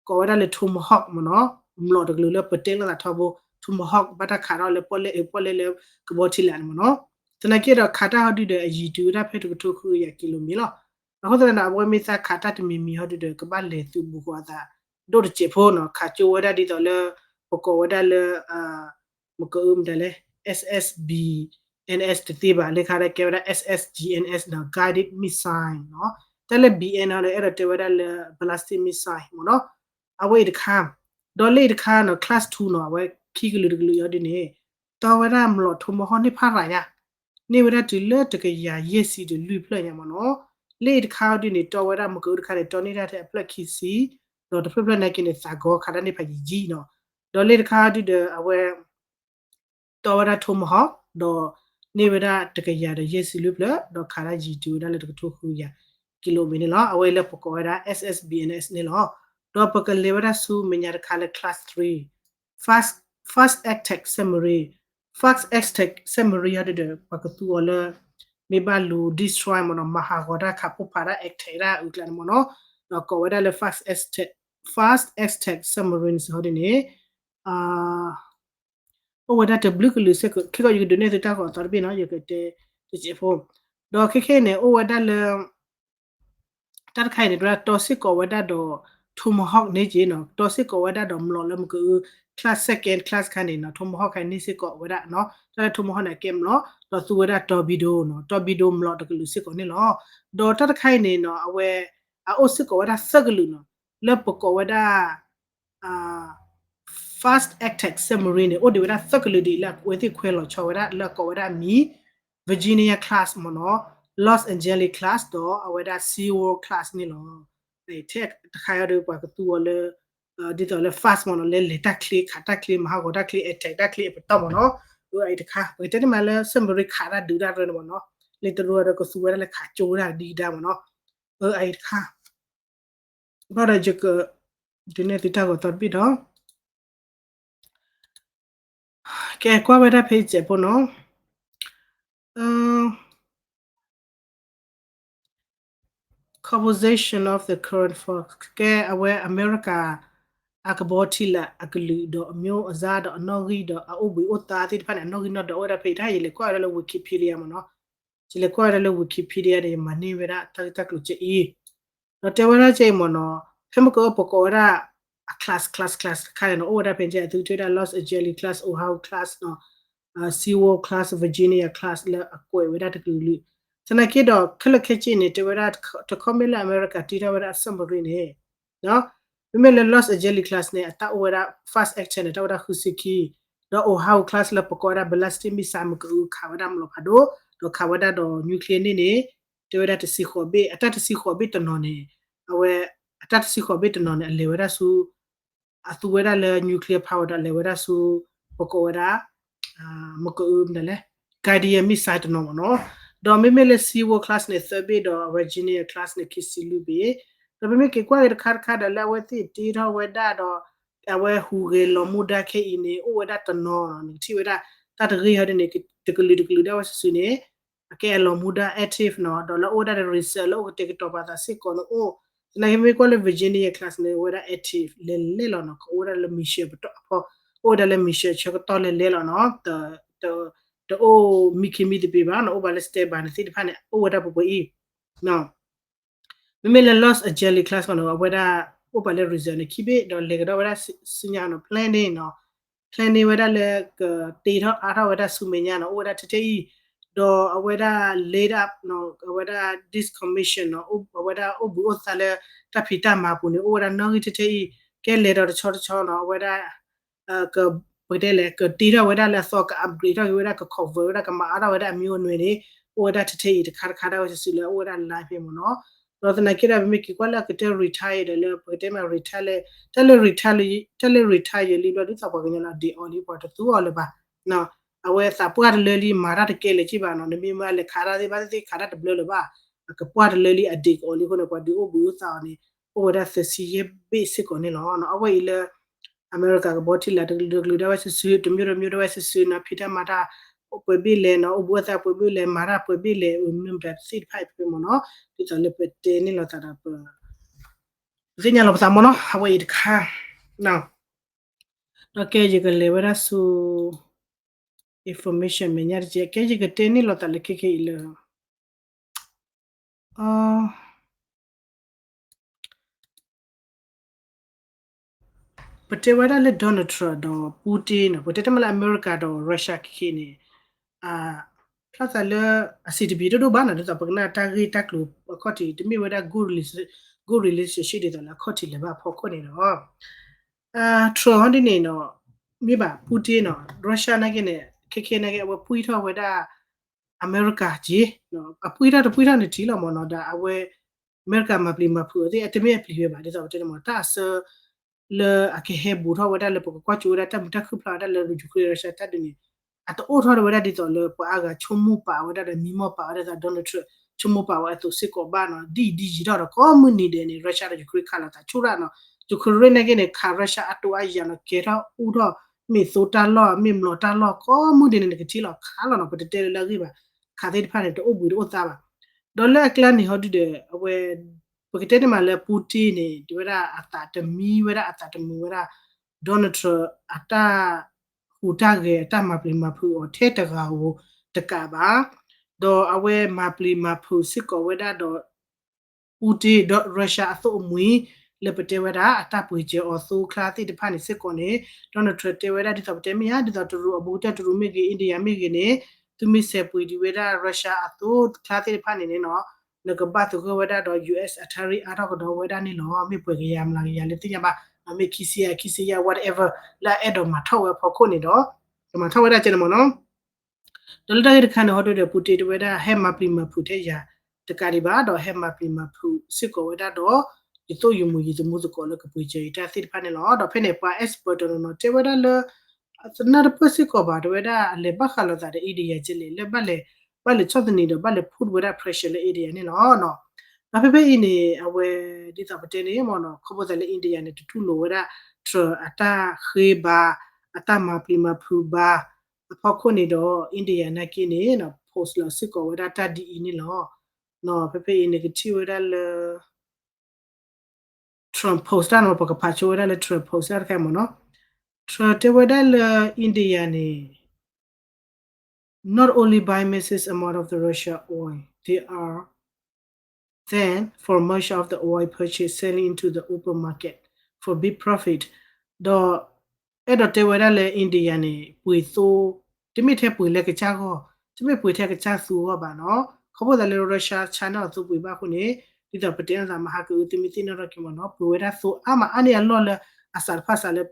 ကိးဝဲဒၣ်လၢ Tomahawk မ့ၢ်နီၤ, မျိာ်တကလုာ်လၢပတဲလိာ်သးထီဘိ Tomahawk ဘၣ်တၢ်ခးထီၣ်လၢပီၣ်လဲၣ်အပီၣ်လဲၣ်လၢကဘီထံလာ်န့ၣ်မ့ၢ်နီၤ. သနာ်က့ဒီးခးတၢ်ဟီဒုဒီးအယံၤတုၤဝဲဒၣ်ဖဲတကထိဃုကယၤ kilometer လီၤ. အဃိသတးန့ၣ် အဝဲမ့ၢ်သးခးတၢ်တမံၤမံၤဟီဒုဒီး ကဘၣ်လဲၤသုးဘူးဃီအသး ဒိၣ်တစဲးဖိနီၤ, ခးကၠိဝဲဒၣ်ဒ်သိးလၢ ပကိးဝဲဒၣ်လၢ မ့ၢ်ကအုမတၤလဲၣ် S S B N S တသ့ဘၣ်, လၢခါဒီးကဲဝဲဒၣ် S S G N S နီၤ, guided missile နီၤ. တၢ်လၢ B N ဟီဒီး အဲၣ်ဒိးတဲဝဲဒၣ်လၢ ballistic missile မ့ၢ်နီၤ. အဝဲအံၤတခါ, ဒီးလၢအံၤတခါနီၤ class two နီၤ, အဝဲခံကလုာ်တကလုာ်အံၤဒ်န့ၣ် တီဝဲဒၣ်မျိာ် Tomahawk န့ၢ်ဖးရၤညါ, န့ၢ်ဝဲဒၣ်တုၤလၢတကယၤယဲၢ်ဆံဒီးလွံၢ်ဖျၢၣ်ညါမ့ၢ်နီၤ. လၢအံၤတခါအံၤဒ်န့ၣ် တီဝဲဒၣ်မ့ၢ်ကအုတခါန့ၣ် တီန့ၢ်ဒၣ်ထဲအဖျၢၣ်ခံဆံ, ဒီးတဖျၢၣ်ဖျၢၣ်နာ်က့န့ၣ် သးဂီၤခးတၢ်န့ၢ်ဖးယံာ်ယံာ်နီၤ. ဒီးလၢအံၤတခါအံၤဒ်ဒီး အဝဲ တီဝဲဒၣ် Tomahawk ဒီးန့ၢ်ဝဲဒၣ်တကယၤဒီးယဲၢ်ဆံလွံၢ်ဖျၢၣ်, ဒီးခးဒၣ်ယံၤတုၤဝဲဒၣ်လၢတကထိဃုကယၤ kilometer န့ၣ်လီၤ. အဝဲလၢပကိးဝဲဒၣ် S S B N S န့ၣ်လီၤ. ဒီးပကလဲၤဝဲဒၣ်ဆူမဲာ်ညါတခါလၢ class three, fast, fast attack submarine, fast attack submarine ဟီဒ်ဒီး ပှၤကသူအီၤလၢ မ့ၢ်ဘၣ်လူၤ destroy မ့ၢ်နီၤ, မၤဟးဂီၤတၢ် ခးဖိဖးတၢ် attack တၢ်အုးကျါန့ၣ်မ့ၢ်နီၤ, ဒီးကိးဝဲဒၣ်လၢ fast attack, fast attack submarines ဟီဒ်န့ၣ် အိၣ်ဝဲဒၣ်တဘျုးကလုာ်စ့ၢ်ကီး, ခဲကီးယကဒုးနဲၣ်သုတၢ်ဂီၤအသီတဘ့ၣ်နီၤ, ယကတဲတစဲးဖိ, ဒီးခဲခဲအံၤန့ၣ် အိၣ်ဝဲဒၣ်လၢ တၢ်တခါအံၤန့ၣ် တၢ်တီစ့ၢ်ကီးဝဲဒၣ်ဒီး Tomahawk န့ၣ်က့နီၤ, တီစ့ၢ်ကီးဝဲဒၣ်ဒီးမျိာ်လၢမ့ၢ်ကအု class second class ခါန့ၣ်နီၤ, Tomahawk ခါန့ၣ်စ့ၢ်ကီးဝဲဒၣ်နီၤ, တၢ်လၢ Tomahawk န့ၣ်ကဲမျိာ်, ဒီးသူဝဲဒၣ် torpedo နီၤ, torpedo မျိာ်တကလုာ်စ့ၢ်ကီးန့ၣ်လီၤ. ဒီးတၢ်တခါအံၤန့ၣ်နီၤ အဝဲ အအိၣ်စ့ၢ်ကီးဝဲဒၣ်သၢကလုာ်နီၤ, လၢပကိးဝဲဒၣ် fast attack submarine န့ၣ် အိၣ်ဒံးဝဲဒၣ်သၢကလုာ်ဒ်အံၤလၢအဝဲသ့ၣ်ခွဲလီၤဆီဝဲဒၣ်လၢအကိးဝဲဒၣ်အမံၤ Virginia class မ့ၢ်နီၤ, Los Angeles class ဒီးအဝဲဒၣ် Seawolf class န့ၣ်လီၤ. ထဲတခါအံၤဒီးပှၤကသူအီၤလၢ ဒ်သိးလၢ fast မ့ၢ်နီၤ, လၢလဲၤတၢ်ချ့ ခးတၢ်ချ့ မၤဟးဂီၤတၢ်ချ့ attack တၢ်ချ့အပတီၢ်မ့ၢ်နီၤ, အအံၤတခါ ပကတဲန့ၣ်မးလၢ submarine ခးတၢ်ဒုးတၢ်ရၢန့ၣ်မ့ၢ်နီၤ, လၢတရူးဒီးကသူဝဲဒၣ်လၢခးကၠိဝဲဒၣ်ဒံးဒါမ့ၢ်နီၤ, အအံၤတခါ ဘၣ်ဒီးယက ဒုးနဲၣ်သုတၢ်ဂီၤသီတဘ့ၣ်ဒီး ကဲကွၢ်ဝဲဒၣ်ဖဲအံၤစဲးဖိနီၤ, composition of the current force ကဲအဝဲအမဲရကၤ အကဘီထံလာ်အကလုာ်ဒီးအမျိုးအစားဒီးအနီၣ်ဂံၢ်ဒီးအအိၣ်ဘှံးအိၣ်သါသ့ၣ်တဖၣ်န့ၣ် အနီၣ်ဂံၢ်နီၣ်ဒွးအိၣ်ဝဲဒၣ်ဖဲအံၤ တၢ်ယလဲၤကွၢ်ဝဲဒၣ်လၢ Wikipedia မ့ၢ်နီၤ, ယလဲၤကွၢ်ဝဲဒၣ်လၢ Wikipedia န့ၣ် ယမၤန့ၢ်ဝဲဒၣ်တၢ်ဂ့ၢ်တၢ်ကျိၤကဲအံၤ, ဒီးတဲဝဲဒၣ်ကဲအံၤမ့ၢ်နီၤ, ဖဲမ့ၢ်ကပကိးဝဲဒၣ် အ class class class တခါန့ၣ်နီၤ အိၣ်ဝဲဒၣ်ဖဲန့ၣ် အသုကထံၣ်ဝဲဒၣ် Los Angeles class, Ohio class နီၤ, Seawolf class, Virginia class လၢအကွဲးဝဲဒၣ်တကလုာ်လုာ်, သနာ်က့ဒီးခဲလၢာ်ခဲဆ့န့ၣ် တဲဝဲဒၣ် တခီမ့ၢ်လၢအမဲရကၤတ့ထီၣ်ဝဲဒၣ် submarine န့ၣ် မ့မ့ၢ်လၢ Los Angeles class န့ၣ် အတၢ်အိၣ်ဝဲဒၣ် fast attack န့ၣ် တၢ်အိၣ်ဝဲဒၣ်ဃုဆံခံ, ဒီး Ohio class လၢပကိးဝဲဒၣ် ballistic missile မ့ၢ်ကအုခးဝဲဒၣ်မျိာ်ဖးဒိၣ်, ဒီးခးဝဲဒၣ်ဒီး nuclear န့ၣ်န့ၣ် တဲဝဲဒၣ်တဆံဃိးဘ့ၣ်, အတၢ်တဆံဃိးဘ့ၣ်တနီၤန့ၣ်, အဝဲ အတၢ်တဆံဃိးဘ့ၣ်တနီၤန့ၣ် အလဲၤဝဲဒၣ်ဆူ အသူဝဲဒၣ်လၢ nuclear power ဒီးလဲၤဝဲဒၣ်ဆူ ပကိးဝဲဒၣ် မကအုမနုၤလဲၣ် Guardian missile တနီၤမ့ၢ်နီၤ. ဒီးမ့မ့ၢ်လၢ Seawolf class န့ၣ် သၢဘ့ၣ်ဒီး Virginia class န့ၣ် ခံဆံလွံၢ်ဘ့ၣ်. ဒီးပမ့ၢ်က့ၤကွၢ်က့ၤတခါတခါဒီးလၢအဝဲသ့ၣ်တ့ထီၣ်ဝဲဒၣ်ဒီး အဝဲဟူးဂဲၤလီၤမူဒါခဲအံၤန့ၣ် အိၣ်ဝဲဒၣ်တနီၤနီၤ နကထံၣ်ဝဲဒၣ် တၢ်တဂ့ၢ်ဟီဒ်န့ၣ် တကလုာ်တကလုာ်ဒၣ်ဝဲစုာ်စုာ်န့ၣ် အကဲအလီၤမူဒါ active နီၤ ဒီးလၢအိၣ်ဝဲဒၣ်ဒီး reserve လၢအိၣ်ကတဲာ်ကတီၤပာ်သးစ့ၢ်ကီးန့ၣ်အိၣ်. သနာ်က့မ့ၢ်ကွၢ်လၢ Virginia class န့ၣ် အိၣ်ဝဲဒၣ် active လဲၤလဲၤလီၤနီၤ ကအိၣ်ဝဲဒၣ်လၢ mission ပတီၢ်အဖီ အိၣ်ဝဲဒၣ်လၢ mission ဆၢကတီၢ်လဲၤလဲၤလီၤနီၤ တအိၣ်မံခ့မံသပ့ၤဘၣ်နီၤ အိၣ်ဘၣ်လၢ standby န့ၣ်သ့ၣ်တဖၣ်န့ၣ် အိၣ်ဝဲဒၣ်ပှဲၤပှဲၤအံၤ မ့မ့ၢ်လၢ Los Angeles class မ့ၢ်နီၤ အဝဲဒၣ် အိၣ်ပာ်လၢ reserve န့ၣ်ခံဘ့ၣ် ဒီးလဲၤကဒီးဝဲဒၣ်ဆူညါနီၤ planning နီၤ planning ဝဲဒၣ်လၢ ကတ့ထီၣ်အါထီၣ်ဝဲဒၣ်ဆူမဲာ်ညါနီၤ အိၣ်ဝဲဒၣ်ထဲထဲအံၤ ဒီးအဝဲဒၣ် laid up နီၤ အဝဲဒၣ် decommission နီၤ အဝဲဒၣ်အိၣ်ဘှံးအိၣ်သါလၢ တၢ်ဖံးတၢ်မၤအပူၤန့ၣ် အိၣ်ဝဲဒၣ်နီၣ်ဂံၢ်ထဲထဲအံၤ ကဲလဲၤဒီးတဆီတဆီနီၤ အဝဲဒၣ် ပကတဲလဲၣ် ကတ့ထီၣ်ဝဲဒၣ်လၢအသီ က upgrade ထီၣ်က့ၤဝဲဒၣ် က convert ဝဲဒၣ် ကမၤအါထီၣ်ဝဲဒၣ်အမံၤအိၣ်နွဲန့ၣ် အိၣ်ဝဲဒၣ်ထဲထဲအံၤတခါတခါဒၣ်ဝဲစုာ်စုာ်လၢအိၣ်ဝဲဒၣ် line ဖဲမ့ၢ်နီၤ. ဒီးသနာ်က့ဒီး ပမ့ၢ်က့ၤကွၢ်လၢအကတၢၢ် retire ဒီးလၢပကတဲမ့ၢ် retire လၢ တၢ်လၢ retire လၢ တၢ်လၢ retire လံဘျီဒ်သိးပှၤကညီလၢအဒ့အီၤလံ ပှၤတသူအီၤလၢၤဘၣ် အဝဲသးပှၢ်တလၢလံ မၤတၢ်တကဲလၢၤက့ဘၣ်နီၤ နမ့ၢ်မၢလဲၤခးတၢ်သ့ၣ်တဖၣ်သ့ၣ်ခးတၢ်တဘျၢလၢၤဘၣ် အကပှၢ်တလၢလံ အဒ့ကအိးလံအဃိန့ၣ် ပှၤဒုးအိၣ်ဘှံးအိၣ်သါအီၤန့ၣ် အိၣ်ဝဲဒၣ်သၢဆံယဲၢ်ဘ့ၣ်စ့ၢ်ကီးန့ၣ်လီၤ. အဝဲအံၤလၢ အမဲရကၤကဘီထံလာ်တကလုာ်တကလုာ်ဒၣ်ဝဲစုာ်စုာ် တမျိုးတမျိုးဒၣ်ဝဲစုာ်စုာ်နီၤ ဖံးတၢ်မၤတၢ်ပှဲၤဘ့ၣ်လဲၣ်နီၤ အိၣ်ဘှံးအိၣ်သါပှဲၤဘ့ၣ်လဲၣ် မၤတၢ်ပှဲၤဘ့ၣ်လဲၣ် မနုၤမတၤသ့ၣ်တဖၣ်အံၤဖဲမ့ၢ်နီၤ ဒ်သိးလၢပတဲန့ၢ်လိာ်သးဒီးပ ပသ့ၣ်ညါလီၤပသးမ့ၢ်နီၤ အဝဲအံၤတခါ ဒီးကဲယကလဲၤဝဲဒၣ်ဆူ information မဲာ်ညါတက့ၢ် ကဲယကတဲန့ၢ်လိာ်သးလၢခဲခဲအံၤလၢ ပတဲဝဲဒၣ်လၢ Donald Trump ဒီး Putin နီၤ ပတဲတမံၤလၢအမဲရကၤဒီး Russia ခဲခဲန့ၣ် ဖျါသးလၢအဆံးတဘျံးဒိၣ်ဒိၣ်ဘၣ်နီၤ ဒ်သိးပကနၣ်တၢ်ဂ့ၢ်တၢ်ကျိၤအခီၣ်ထံး တမ့ၢ်ဝဲဒၣ် good rela-, good relationship ဒ်သိးလၢအခီၣ်ထံးလၢၤဘၣ်အဖီခိၣ်န့ၣ်ဒီး Trump ဟီဒ်န့ၣ်နီၤ မ့ၢ်ဘၣ် Putin နီၤ Russia နာ်က့န့ၣ် ခဲခဲနာ်က့ အဝဲပှံၢ်ထီၣ်ဝဲဒၣ် အမဲရကၤက့ၤ အပှံၢ်ထီၣ်တပှံၢ်ထီၣ်န့ၣ်ထံၣ်လီၤမ့ၢ်နီၤ ဒီးအဝဲ အမဲရကၤမၤပျံၤမၤဖုးအီၤသ့ၣ် အတမ့ၢ်အပျံၤဝဲဘၣ် ဒ်သိးပတဲန့ၣ်မ့ၢ် တၢ်အဆၢ လၢအကဟဲဘူးထီၣ်ဝဲဒၣ်လၢပကကွၢ်ကၠိဝဲဒၣ်တၢ်မုာ်တၢ်ခုၣ်ဖျါဝဲဒၣ်လၢ Ukraine Russia တၢ်ဒုးန့ၣ် အတအိၣ်ထီၣ်ဝဲဒၣ်ဒ်သိးလၢပှၤအါဂၤဆိကမိၣ်ပာ်ဝဲဒၣ်ဒီးမံမီၢ်ပာ်ဝဲဒၣ် Donald Trump ဆိကမိၣ်ပာ်ဝဲအသိးစ့ၢ်ကီးဘၣ်နီၤ ဒ်အံၤဒ်ယံာ်ထီၣ်ဒီးကိးမုၢ်နံၤဒဲးန့ၣ် Russia ဒီး Ukraine ခးလိာ်သးဆူၣ်ရၣ်နီၤ Ukraine နာ်က့န့ၣ် ခး Russia အတိၤအယၤနီၤ ကဲထီၣ်အူထီၣ် မ့ၢ်သိတၢ်လီၢ် မ့ၢ်မျိာ်တၢ်လီၢ် ကိးမုၢ်ဒဲးန့ၣ် နကထံၣ်လီၤခးလီၤနီၤ ပတတဲလၢလၢအဂ့ၢ်ဘၣ် ခးသ့ၣ်တဖၣ်န့ၣ် တအိၣ်ဘှံးတအိၣ်သါဘၣ် ဒီးလၢအကျါန့ၣ်ဟီဒုဒီး အဝဲ ပကတဲန့ၣ်မးလၢ Putin န့ၣ် ဒ်ဝဲဒၣ်အသးတမံဝဲဒၣ်အသးတမုာ်ဝဲဒၣ် Donald Trump အတၢ်ဟူးတၢ်ဂဲၤအတၢ်မၤပျံၤမၤဖုးအီၤထဲတဂၤဧိၤတကးဘၣ် ဒီးအဝဲမၤပျံၤမၤဖုးစ့ၢ်ကီးဝဲဒၣ်ဒီး Putin ဒီး Russia အသိၣ်အမှံၤ လၢပတဲဝဲဒၣ် အတၢ်ပှ့ၤစၢၤအီၤသိချါသ့ၣ်တဖၣ်န့ၣ်စ့ၢ်ကီးန့ၣ် Donald Trump တဲဝဲဒၣ်ဒ်သိးပတဲမ့ၢ်ဧါ ဒ်သိးတရူးအဘူးကတၢၢ်တရူးမ့ၢ်ဂ့ၤ India မ့ၢ်ဂ့ၤန့ၣ် သုမ့ၢ်စဲးပှ့ၤဒံးဝဲဒၣ် Russia အသိချါသ့ၣ်တဖၣ်န့ၣ်န့ၣ်နီၤ နကဘၣ်သဂၢၢ်ဝဲဒၣ်ဒီး US အ tariff အါထီၣ်ကဒီးဝဲဒၣ်န့ၣ်လီၤ. မ့ၢ်ပှဲၤကယၤမျးကယၤလၢသ့ၣ်ညါဘၣ် မ့ၢ်ခံဆံယၤ ခံဆံယၤ whatever လၢအအဲၣ်ဒိးမၤထီၣ်ဝဲအဖီခိၣ်န့ၣ်ဒီး ကမၤထီၣ်ဝဲဒၣ်ကဲန့ၣ်မ့ၢ်နီၤ ဒီးလၢတၢ်ဂ့ၢ်တခါန့ၣ် ဟီဒုဒီး Putin တဲဝဲဒၣ် ဟဲမၤပျံၤမၤဖုးထဲယၤတကးဒံးဘၣ် ဒီးဟဲမၤပျံၤမၤဖုးစ့ၢ်ကီးဝဲဒၣ်ဒီး ယသိၣ်ယမုာ်ယသမူသကိးလၢကပှ့ၤစၢၤယတၢ်သ့ၣ်တဖၣ်န့ၣ်လီၤ. ဒီးဖဲန့ၣ် ပှၤ expert တနီၤနီၤ တဲဝဲဒၣ်လၢ သနာ်တပၢၢ်စ့ၢ်ကီးဘၣ် တဲဝဲဒၣ် အလဲၤဘၣ်ဃးလိာ်သးဒီး India ကလဲၣ် လၢဘၣ်လဲၤ ဘၣ်လဲၤဆီၣ်သနံးဒီး ဘၣ်လဲၤ put ဝဲဒၣ် pressure လၢ India န့ၣ်လီၤ. ဒီးဖဲဖဲအံၤန့ၣ် အဝဲ ဒ်သိးပတဲန့ၣ်မ့ၢ်နီၤ ခီဖျိသးလၢ India န့ၣ် တတူၢ်လိာ်ဝဲဒၣ် Trump အတၢ်ဃ့ဘါ အတၢ်မၤပျံၤမၤဖုးဘါ အဖီခိၣ်န့ၣ်ဒီး India နာ်က့န့ၣ် post လီၤစ့ၢ်ကီးဝဲဒၣ်တၢ်ဒ်အံၤန့ၣ်လီၤ. ဖဲဖဲအံၤန့ၣ်ကထံၣ်ဝဲဒၣ်လၢ Trump post တၢ်နီၤ ပကဖးဆိဝဲဒၣ်လၢ Trump post တၢ်တခါမ့ၢ်နီၤ Trump တဲဝဲဒၣ်လၢ India န့ၣ် not only buy massive amount of the Russia oil, they are then for much of the oil purchase selling into the open market for big profit ဒီး အဲၣ်ဒိးတဲဝဲဒၣ်လၢ India န့ၣ် ပှ့ၤသိ တမ့ၢ်ထဲပှ့ၤလၢကစၢ်ဂီၢ် တမ့ၢ်ပှ့ၤထဲကစၢ်သူအဂီၢ်ဘၣ်နီၤ ခီဖျိသးလၢ Russia China အသိပှ့ၤဘၣ်အဃိန့ၣ် ဒ်သိးပတဲအသးမဟါကအု သုမ့ၢ်သ့ၣ်နီၣ်ထီၣ်က့ၤမ့ၢ်နီၤ ပှ့ၤဝဲဒၣ်သိအါမးအါန့ၢ်အလီၢ်လၢအစးတဖၣ်စးလၢ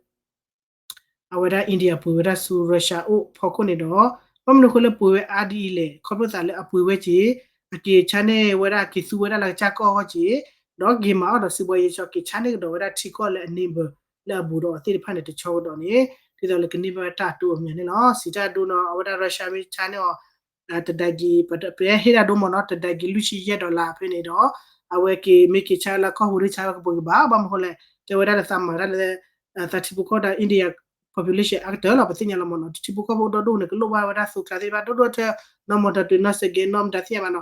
အဝဲဒၣ် India ပှ့ၤဝဲဒၣ်ဆူ Russia အိၣ်ဖီခိၣ်န့ၣ်ဒီး ဘၣ်မနုၤအဃိလၢပှ့ၤဝဲအါဒ်အံၤလဲၣ် ခီဖျိသးလၢအပှ့ၤဝဲက့ၤ အက့ၤဆါန့ၢ်ဝဲဒၣ်က့ၤသူဝဲဒၣ်လၢကစၢ်ကီၢ်အဂီၢ်က့ၤ ဒီးက့ၤမၤအီၣ်ဒီးစံးဘီယဲၢ်ကီၢ် က့ၤဆါန့ၢ်ကဒီးဝဲဒၣ်ထံကီၢ်လၢအ neighbor လၢအဘူးဒီးအီၤသ့ၣ်တဖၣ်န့ၣ် တဆီကဒီးန့ၣ် ဒ်သိးလၢကန့ၢ်ဘၣ်တၢ်တိအီၣ်မၠးန့ၣ်လီၤ. စံးတၢ်ဒိနီၤ အဝဲဒၣ် Russia မ့ၢ်ဆါန့ၢ်အီၤ တဒၤကံၤ ပဟ့ၣ်ဒၣ်ဒိမ့ၢ်နီၤ တဒၤကံၤလွံၢ်ဆံယဲၢ် dollar ဖဲန့ၣ်ဒီး အဝဲက့ၤမ့ၢ်က့ၤဆါလၢကီၢ်ပူၤ ဒ်ဆါလၢကပူၤကဘၣ် ဘၣ်မနုၤဃိလဲၣ် တဲဝဲဒၣ်လၢသးမၤဒၣ်လၢ သးထံဖိကီၢ်ဖိဒီး India population အါကတၢၢ်လီၤ ပသ့ၣ်ညါလီၤမ့ၢ်နီၤ ထံဖိကီၢ်ဖိအိၣ်ဒီဒူၣ်န့ၣ် ကလိၣ်ဘၣ်ဝဲဒၣ်သိကျါသ့ၣ်တဖၣ် ဒိၣ်ဒိၣ်ထၢ နီၢ်မီၢ်တၢ်တုၤ နီၢ်စဲးကဲ နီၢ်မတၤသ့ၣ်ညါဘၣ်နီၤ အဃိဒီးအဝဲ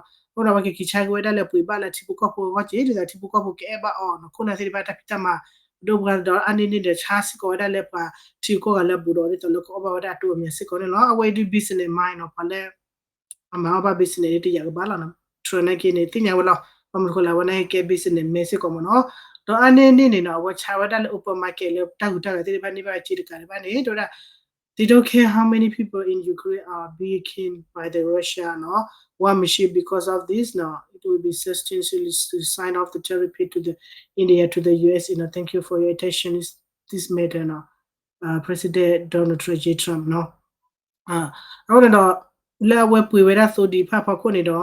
က့ၤက့ၤဆါက့ၤဝဲဒၣ်လၢပှ့ၤဘၣ်လၢထံဖိကီၢ်ဖိအဂီၢ်က့ၤ ဒ်သိးထံဖိကီၢ်ဖိကအဲၣ်ဘၣ်အီၤနီၤ ခိၣ်နၢ်သ့ၣ်တဖၣ်တၢ်ဖံးတၢ်မၤ ဒိၣ်ပှၤဒီးအါန့ၢ်န့ၢ်ဒီးဆါစ့ၢ်ကီးဝဲဒၣ်လၢပှၤထံဂုၤကီၢ်ဂၤလၢအဘူးဒီး ဒ်သိးလၢကအီၣ်ဘၣ်ဝဲဒၣ်အတိအီၣ်မၠးစ့ၢ်ကီးန့ၣ်လီၤ. အဝဲအံၤဒုး business mind နီၤ ပှၤလၢ အမၤအီၣ်ဘၣ် business ဒ်တယာ်ကဘၣ်လီၤနီၤ Trump နာ်က့န့ၣ် သ့ၣ်ညါဝဲလီၤ ဘၣ်မနုၤဃိလဲၣ် အဝဲနာ်က့ကဲ business man စ့ၢ်ကီးမ့ၢ်နီၤ ဒီးအါန့ၢ်န့ၢ်န့ၣ်နီၤ အဝဲဆါဝဲဒၣ်လၢ open market လၢတၢ်ဟူးတၢ်ဂဲၤသ့ၣ်တဖၣ်န့ၢ်ဘၣ်စ့တကးဒံးဘၣ်န့ၣ် တဲဝဲဒၣ် They don't care how many people in Ukraine are being killed by the Russia နီၤ war machine because of this နီၤ it will be substantially sign off the tariff paid to the India to the U S နီၤ thank you for your attention this matter နီၤ President Donald Trump J Trump နီၤ အဃိန့ၣ်ဒီး လၢအဝဲပှ့ၤဝဲဒၣ်သိဒံးဖၣ်ဖီခိၣ်န့ၣ်ဒီး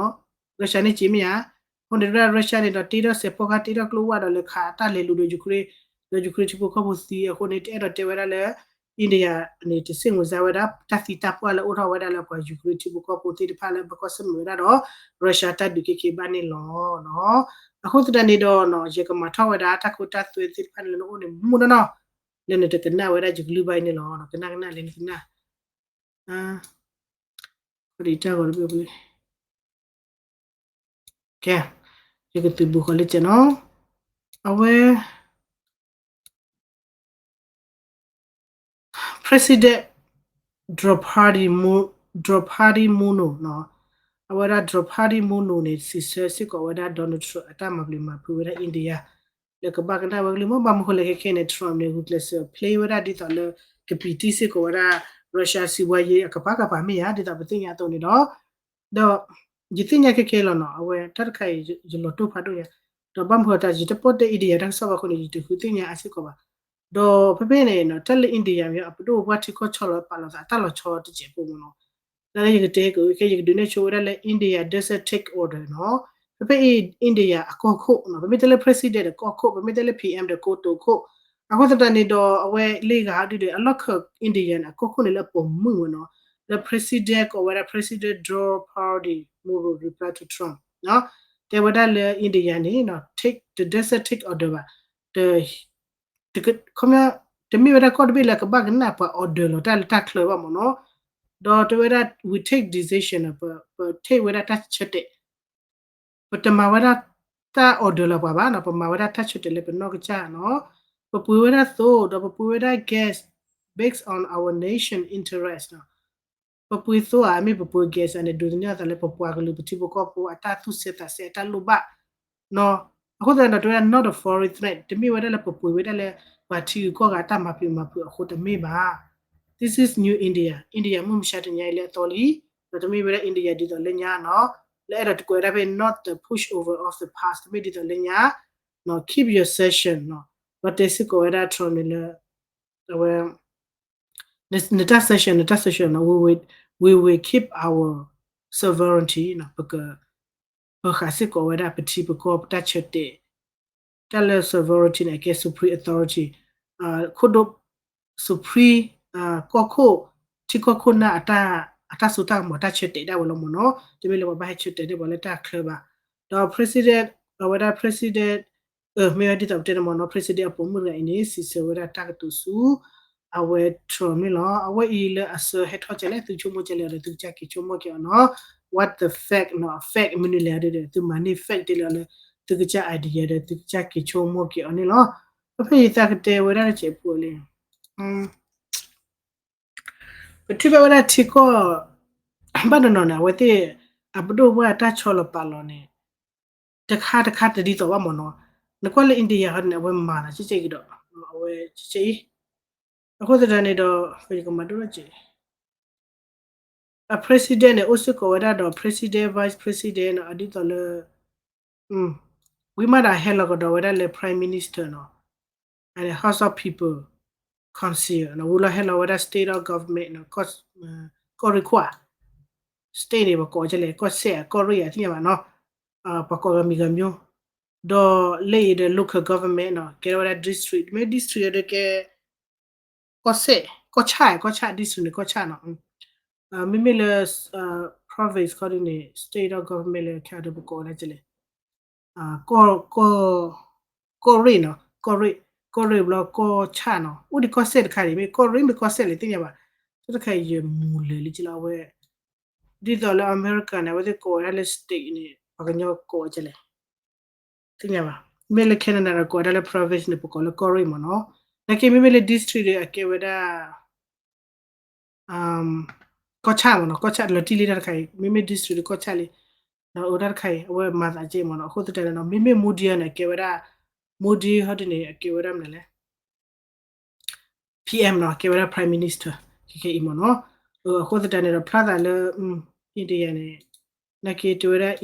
Russia န့ၣ်က့ၤမ့ၢ်ဧါ အဃိန့ၣ်ဒီး Russia န့ၣ်ဒီး တ့ထီၣ်စဲးဖီကဟၣ် တ့ထီၣ်ကျိဝၣ်ဒီးလဲၤခးတၢ်လဲၤလူၤဒီး Ukraine ဒီး Ukraine ထံဖိကီၢ်ဖိသံ အဃိန့ၣ် တအဲၣ်ဒိးတဲဝဲဒၣ်လၢ India န့ၣ် တစ့ၣ်မုာ်စါဝဲဒၣ် တၢ်သံတၢ်ပှၢ်လၢအိၣ်ထီၣ်ဝဲဒၣ်လၢပှၤ Ukraine ထံဖိကီၢ်ဖိသ့ၣ်တဖၣ်လၢဘၣ်ကွၢ်ဆၢၣ်မဲာ်ဝဲဒၣ်ဒီး Russia တၢ်ဒုးက့ၤက့ၤဘၣ်န့ၣ်လီၤ. အဃိသတးန့ၣ်ဒီး ယကမၤထီၣ်ဝဲဒၣ်တၢ်ခိတၢ်သွဲသ့ၣ်တဖၣ်န့ၣ်လၢနအိၣ်န့ၣ် မူနီၢ်နီၢ် လၢနတကနၣ်ဝဲဒၣ်ယကလုၢ်ဘၣ်အံၤန့ၣ်လီၤ. ကနၣ်ကနၣ်လၢနကနၣ် ကဲ ယကသုးဘူးဃီၤလၢကဲနီၤ အဝဲ President Draupadi Mu- Draupadi Murmu နီၤ အဝဲဒၣ် Draupadi Murmu န့ၣ် စံးဆၢစ့ၢ်ကီးဝဲဒၣ် Donald Trump အတၢ်မၤပျံၤမၤဖုးဝဲဒၣ် India လၢကဘၣ်ကနၣ်ဝဲကလုၢ်မ့ၢ် ဘၣ်မနုၤဃိလဲၣ်ခဲခဲန့ၣ် Trump န့ၣ် ဂုာ်ကျဲးစၢး play ဝဲဒၣ်ဒ်သိးလၢ ကပံာ်တံၢ်စ့ၢ်ကီးဝဲဒၣ် Russia စီးပွားရေး အကပၤကပၤမ့ၢ်ဧါ ဒ်သိးပသ့ၣ်ညါအသိးန့ၣ်ဒီး ဒီး ယသ့ၣ်ညါခဲခဲလီၤနီၤ အဝဲတၢ်တခါအံၤ ယလီၤတိၢ်ဖးဒိၣ်ညါ ဒီးဘၣ်မနုၤဃိတၢ် ယတပိာ်တဲ India တၢ်ကစီၣ်ဘၣ်အဃိန့ၣ် ယတဃုသ့ၣ်ညါအါစ့ၢ်ကီးဘၣ် ဒီးဖဲဖဲန့ၣ်နီၤ တၢ်လၢ India မ့ၢ် အပဒိၣ်ပှၢ်ထံကီၢ်ဆီလီၤပာ်လီၤသး အတၢ်လီၤဆီတစဲးဖိမ့ၢ်နီၤ တၢ်လၢယကတဲက့ၤ ခဲယကဒုးနဲၣ်ဆိဝဲဒၣ်လၢ India doesn't take order နီၤ ဖဲဖဲအံၤ India အကီၢ်ခိၣ်နီၤ ပမ့ၢ်တဲလၢ president ဒီးကီၢ်ခိၣ် ပမ့ၢ်တဲလၢ P M ဒီးကိတိာ်ခိၣ် အဃိသတးန့ၣ်ဒီး အဝဲလ့ဂၤဒုဒီး အလီၢ်ခၢၣ် India န့ၣ် အကီၢ်ခိၣ်န့ၣ်လၢအပိာ်မုၣ်ဝဲနီၤ လၢ president ကိးဝဲဒၣ် President Draupadi Murmu reply to Trump နီၤ တဲဝဲဒၣ်လၢ India န့ၣ် take the doesn't take order ဘၣ် တ ခီပညီ တမ့ၢ်ဝဲဒၣ်ကီၢ်တဘ့ၣ်လၢကဘၣ်ကနၣ်ပှၤ order လီၤတၢ်လၢတၢ်ချၢဘၣ်မ့ၢ်နီၤ ဒီးတဲဝဲဒၣ် we take decision ပ ပ take ဝဲဒၣ်တၢ်ဆၢတဲာ် ပတမၤဝဲဒၣ်တၢ် order လီၤပှၤဘၣ်နီၤ ပမၤဝဲဒၣ်တၢ်ဆၢတဲာ်လၢပနီၢ်ကစၢ်နီၤ ပပှ့ၤဝဲဒၣ်သိ ဒီးပပှ့ၤဝဲဒၣ် gas based on our nation interest နီၤ ပပှ့ၤသိဧါ မ့ၢ်ပပှ့ၤ gas န့ၣ် ဒိးသန့ၤအသးလၢပပှၤကလုာ် ပထံဖိကီၢ်ဖိအတၢ်သူၣ်ဆဲးသးဆဲးအတၢ်လိၣ်ဘၣ်နီၤ အဃိသတးဒီး တဲဝဲဒၣ် not a foreign threat တမ့ၢ်ဝဲဒၣ်လၢပပှ့ၤဝဲဒၣ်လၢ ပှၤထံဂုၤကီၢ်ဂၤအတၢ်မၤပျံၤမၤဖုးအဃိတမ့ၢ်ဘၣ် This is new India India မုၢ်မဆါတနံၤအံၤလၢအသီလံ ဒီးတမ့ၢ်ဝဲဒၣ် India ဒ်သိးလၢညါနီၤ လၢအဲၣ်ဒိးတကွဲးဒၣ်ဖဲ not the pushover of the past တမ့ၢ်ဒ်သိးလၢညါနီၤ keep your session နီၤ ဒီးတဲစ့ၢ်ကီးဝဲဒၣ် Trump န့ၣ်လၢ အဝဲ နတၢ် session နတၢ် session နီၤ we will, we will keep our sovereignty နီၤ ပက ပဃးစ့ၢ်ကီးဝဲဒၣ်ပထံပကီၢ်ပတၢ်ဆၢတဲာ် တၢ်လၢ sovereignty န့ၣ် အကဲ supreme authority ခိၣ်ဒိၣ် supreme ကီၢ်ခိၣ် ထံကီၢ်ခိၣ်နၢ် အတၢ်စိတၢ်ကမီၤတၢ်ဆၢတဲာ်ဒၣ်ဝဲလီၤမ့ၢ်နီၤ တမ့ၢ်လၢပှၤဘၣ်ဟဲဆၢတဲာ်ဒၣ်ပှၤလၢတၢ်ချၢဘၣ် ဒီး president အဝဲဒၣ် president မ့ၢ်ဝဲဒ်သိးပတဲန့ၣ်မ့ၢ်နီၤ president အပိာ်မုၣ်တဂၤအံၤန့ၣ် စံးဆၢဝဲဒၣ်တၢ်ကတိၤဆူ အဝဲ Trump န့ၣ်လီၤ အဝဲအံၤလၢအစၢဟဲထီၣ်ကလဲၣ် သုဆိကမိၣ်ကလဲၣ်ဒီး သုကစၢ်က့ၤဆိကမိၣ်က့ၤအီၤနီၤ what the fact နီၤ fact မနုၤလဲၣ်ဒီး သုမၤန့ၢ် fact တဲလီၤလၢ သုကစၢ် idea ဒီး သုကစၢ်က့ၤဆိကမိၣ်က့ၤအီၤန့ၣ်လီၤ ဖဲဖဲအံၤသးကတဲဝဲဒၣ်တစဲးဖိလံ ပထံၣ်ဘၣ်ဝဲဒၣ်ထံကီၢ် ဘၣ်တနီၤန့ၣ် အဝဲသ့ၣ် အပဒိၣ်ပှၢ်တၢ်ဆီလီၤပာ်လီၤန့ၣ် တခါတခါတဒ်သိးဘၣ်မ့ၢ်နီၤ နကွၢ်လၢ India ဟီန့ၣ် အဝဲမၤသးကဲကဲကဒီး အဝဲကဲကဲအံၤ အဃိသတးန့ၣ်ဒီး ယကမၤဒိၣ်ထီၣ်ကဲ အ president န့ၣ် အိၣ်စ့ၢ်ကီးဝဲဒၣ်ဒီး president vice president နီၤ အဒ်သိးလၢ ဝံၤမးဒီးဟဲလီၤကဒီးဝဲဒၣ်လၢ prime minister နီၤ House of People Council နီၤ ဝံၤလီၤဟဲလီၤဝဲဒၣ် state of government နီၤ ကီၢ်ရ့ၣ်ခွါ state န့ၣ် ပကိးကလဲၣ် ကီၢ်စဲၣ် ကီၢ်ရ့ၣ် အသ့ၣ်ညါဘၣ်နီၤ ပှၤကိးဂၤမံၤဂၤမံၤ ဒီးလၢအံၤဒီး local government နီၤ ကဲထီၣ်ဝဲဒၣ် district မ့ၢ် district ဒီးကဲ ကီၢ်စဲၣ် ကီၢ်ဆၣ် ကီၢ်ဆၣ် district န့ၣ် ကီၢ်ဆၣ်နီၤ. မ့မ့ၢ်လၢ province ခီဒ်န့ၣ် state of government လၢ Canada ပကိးဝဲဒၣ်ကလဲၣ် ကီၢ်ရ့ၣ်နီၤ, ကီၢ်ရ့ၣ်, ကီၢ်ရ့ၣ်ဘျီကီၢ်ဆၣ်နီၤ, အိၣ်ဒံးကီၢ်စဲၣ်တခါန့ၣ် မ့ၢ်ကီၢ်ရ့ၣ်မ့ၢ်ကီၢ်စဲၣ်လဲၣ်သ့ၣ်ညါဘၣ်. တၢ်တခါအံၤယမူၤလၢာ်လံကလီၤ အဝဲ ဒ်သိးလၢအမဲရကၤန့ၣ် အဝဲသ့ၣ်ကိးဝဲဒၣ်လၢ state န့ၣ် ပှၤကညီကိးဝဲဒ်လဲၣ် သ့ၣ်ညါဘၣ်. မ့ၢ်လၢ Canada န့ၣ် ကိးဝဲဒၣ်လၢ province န့ၣ် ပကိးလၢကီၢ်ရ့ၣ်မ့ၢ်နီၤ. နာ်က့မ့မ့ၢ်လၢ district ဒီးအကဲဝဲဒၣ် ကီၢ်ဆၣ်မ့ၢ်နီၤ, ကီၢ်ဆၣ်လီၤတံၢ်လံတၢ်တခါအံၤ မ့မ့ၢ် district ဒီးကီၢ်ဆၣ်လံ ဒီးအိၣ်တၢ်တခါအံၤ အဝဲမၤသးကဲမ့ၢ်နီၤ. အဃိသတးန့ၣ်နီၤ မ့မ့ၢ် Modi န့ၣ် အကဲဝဲဒၣ် Modi ဟီဒ်န့ၣ် အကဲဝဲဒၣ်မနုၤလဲၣ် PM နီၤ, ကဲဝဲဒၣ် Prime Minister ခဲခဲအံၤမ့ၢ်နီၤ. အဃိသတးန့ၣ်ဒီး ဖျါသးလၢ India န့ၣ် နာ်က့တဲဝဲဒၣ်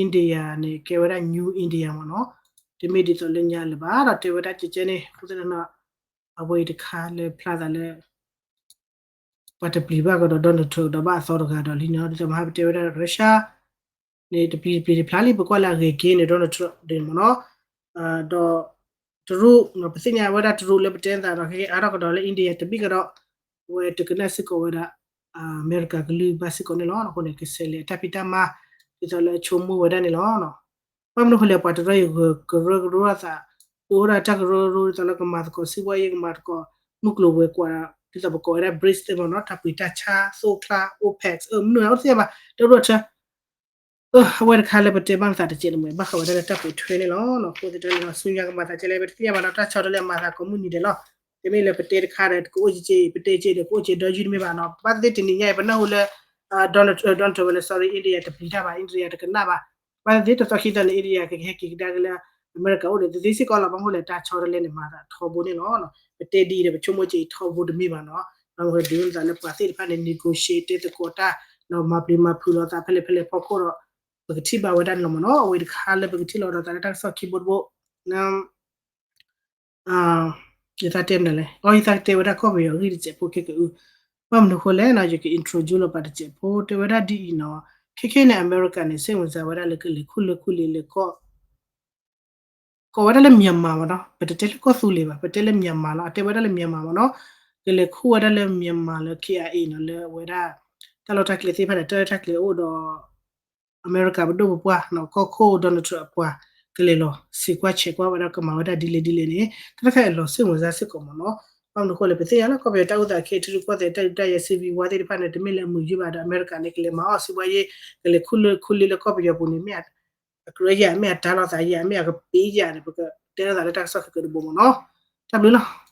India န့ၣ် ကဲဝဲဒၣ် New India မ့ၢ်နီၤ. တမ့ၢ်ဒ်သိးလၢညါလၢၤဘၣ် ဒီးတဲဝဲဒၣ်ကဲကဲန့ၣ် အဃိသတးန့ၣ် အဝဲအံၤတခါလၢဖျါသးလၢ ပှၤတပျံၤဘၣ်ကဒီး Donald Trump ဒီးဘၣ်အသီတဂၤဒီးလံနီၤ. ဒ်သိးမဟါပတဲဝဲဒၣ် Russia န့ၣ် တပျံၤတပျံၤတဖျါလံ ပကွၢ်လၢအဂ့ၤက့ၤန့ၣ် Donald Trump ဒ်န့ၣ်မ့ၢ်နီၤ. ဒီးတရူး ပသ့ၣ်ညါဝဲဒၣ်တရူးလၢပတဲသးဒီး ခဲကဲအါထီၣ်ကဒီးလၢ India တဘ့ၣ်ကဒီး အဝဲတကနၣ်စ့ၢ်ကီးဝဲဒၣ် အမဲရကၤကလုၢ်ဘၣ်စ့ၢ်ကီးန့ၣ်လီၤ. အဃိန့ၣ် ကဆဲးလဲၤအတၢ်ဖံးတၢ်မၤ ဒ်သိးလၢအဆိကမိၣ်ဝဲဒၣ်န့ၣ်လီၤ. ဘၣ်မနုၤဃိလဲၣ် ပှၤတရၢအံၤဂၢၢ်ကရၢကရိအသး အိၣ်ဒၣ်တၢ်ကရၢကရိဒ်သိးလၢကမၤသကိး စံးဘှီယ့ၣ် ကမၤသကိး မုၢ်ကျိၤဝဲၤကွာ် ဒ်သိးပကိးဝဲဒၣ် BRICS သ့ၣ်မ့ၢ်နီၤ တၢ်ပှ့ၤတၢ်ဆါ သိၣ်ချါ OPEC မနုၤအိၣ်တသ့ဘၣ် တၢ်အိၣ်ထၢ အဝဲတခါလၢပတဲဘၣ်နသးတစဲးန့ၣ်မ့ၢ် ဘၣ်ဃးဝဲဒၣ်လၢတၢ်ပိာ်ထွဲန့ၣ်လီၤ. အဃိသတးန့ၣ်ဒီး ဆူညါကမၤသးကဲလဲၣ် ပတသ့ၣ်ညါဘၣ်နီၤ တၢ်ဆီတလဲအမၤသးကိးမုၢ်နံၤဒဲးလီၤ. တမ့ၢ်လၢပတဲတခါဒီး ကအိၣ်က့ၤ ပတဲက့ၤဒီး ကအိၣ်က့ၤဒီးယုၢ်တမ့ၢ်ဘၣ်နီၤ. ဘၣ်သ့ၣ်သ့ၣ်တနံၤညါအံၤ ပနၢ်ဟူလၢ Donald Trump ဝဲလၢ sorry India တပျံၤတၢ်ဘၣ် India တကနၣ်ဘၣ်. ဘၣ်သ့ၣ်သ့ၣ်တသီခံသီန့ၣ် India ကဟဲက့ၤကဒါက့ၤလၢ အမဲရကၤအိၣ်ဒီး သ့သ့စ့ၢ်ကီးလီၤ. ဘၣ်မနုၤလဲၣ် တၢ်ဆီတလဲန့ၣ် မၤသးထီဘိန့ၣ်လီၤ. ပတဲဒ်အံၤဒီး ပဆိကမိၣ်က့ၤအံၤထီဘိတမ့ၢ်ဘၣ်နီၤ. ဘၣ်မနုၤဒ်သိးလၢပှၤသ့ၣ်တဖၣ်န့ၣ် negotiate တဲသကိးတၢ် ဒီးမၤပျံၤမၤဖုးလိာ်သးဖဲလဲၣ်ဖဲလဲၣ်ဖီခိၣ်ဒီး ပကထံၣ်ဘၣ်ဝဲဒၣ်န့ၣ်လီၤမ့ၢ်နီၤ. အဝဲတခါလၢပကထံၣ်လိာ်ဒီးသးလၢတၢ်ကစီၣ်ခံဘိတဘိ ယသးတဲမနုၤလဲၣ် အီ ယသးတဲဝဲဒၣ်ကီၢ်ပယီၤအဂ့ၢ်တစဲးဖိခဲကအု ဘၣ်မနုၤဃိလဲၣ်နီၤ ယက introduce လီၤပာ်တစဲးဖိ တဲဝဲဒၣ်ဒ်အံၤနီၤ. ခဲခဲန့ၣ် အမဲရကၤန့ၣ် စိတ်ဝင်စား ဝဲဒၣ်လၢကလဲၤခူၣ်လၢခူၣ်လံလၢကီၢ် ကိးဝဲဒၣ်လၢ Myanmar မ့ၢ်နီၤ. ပတတဲလၢကီၢ်သူလ့ၤဘၣ် ပတဲလၢ Myanmar လီၤ. အတဲဝဲဒၣ်လၢ Myanmar မ့ၢ်နီၤ. ကလဲၤခူၣ်ဝဲဒၣ်လၢ Myanmar လၢ KIA နီၤ လၢအဝဲဒၣ် တၢ်လီၢ်တၢ်ကျဲသ့ၣ်တဖၣ်န့ၣ် တၢ်လီၢ်တၢ်ကျဲအိၣ်ဒီး အမဲရကၤပဒိၣ်ပပှၢ်နီၤ ကီၢ်ခိၣ် Donald Trump အပှၤ ကလဲၤလီၤစံးကွၢ်ဆဲးကွၢ်ဝဲဒၣ် ကမၤဝဲဒၣ်ဒ်လဲၣ်ဒ်လဲၣ်န့ၣ် တၢ်တခါအံၤလီၤစိတ်ဝင်စားစ့ၢ်ကီးမ့ၢ်နီၤ. ဘၣ်မနုၤဃိလဲၣ် ပသ့ၣ်ညါလၢကီၢ်ပယီၤတၢ်အိၣ်သးခဲအံၤ ထံရူၢ်ကီၢ်သဲး တၢ်ဒုးတၢ်ယဲ civil war သ့ၣ်တဖၣ်န့ၣ် တမ့ၢ်လၢအမုာ်ယုၢ်ဘၣ်ဒီး အမဲရကၤန့ၣ် ကလဲၤမၤအီၣ်စံးကွၢ်ယ့ၣ် ကလဲၤခူၣ်လၢခူၣ်လံလၢကီၢ်ပယီၤပူၤန့ၣ် မ့ၢ်အကြၢးယၤ မ့ၢ်အတၢ်လီၤသးယၤ မ့ၢ်အကပ့ၤယၤန့ၣ် ပကတဲလိာ်သးလၢတၢ်ကစီၣ်ခဲကတဘိမ့ၢ်နီၤ. တၢ်ဘျုးလီၤ.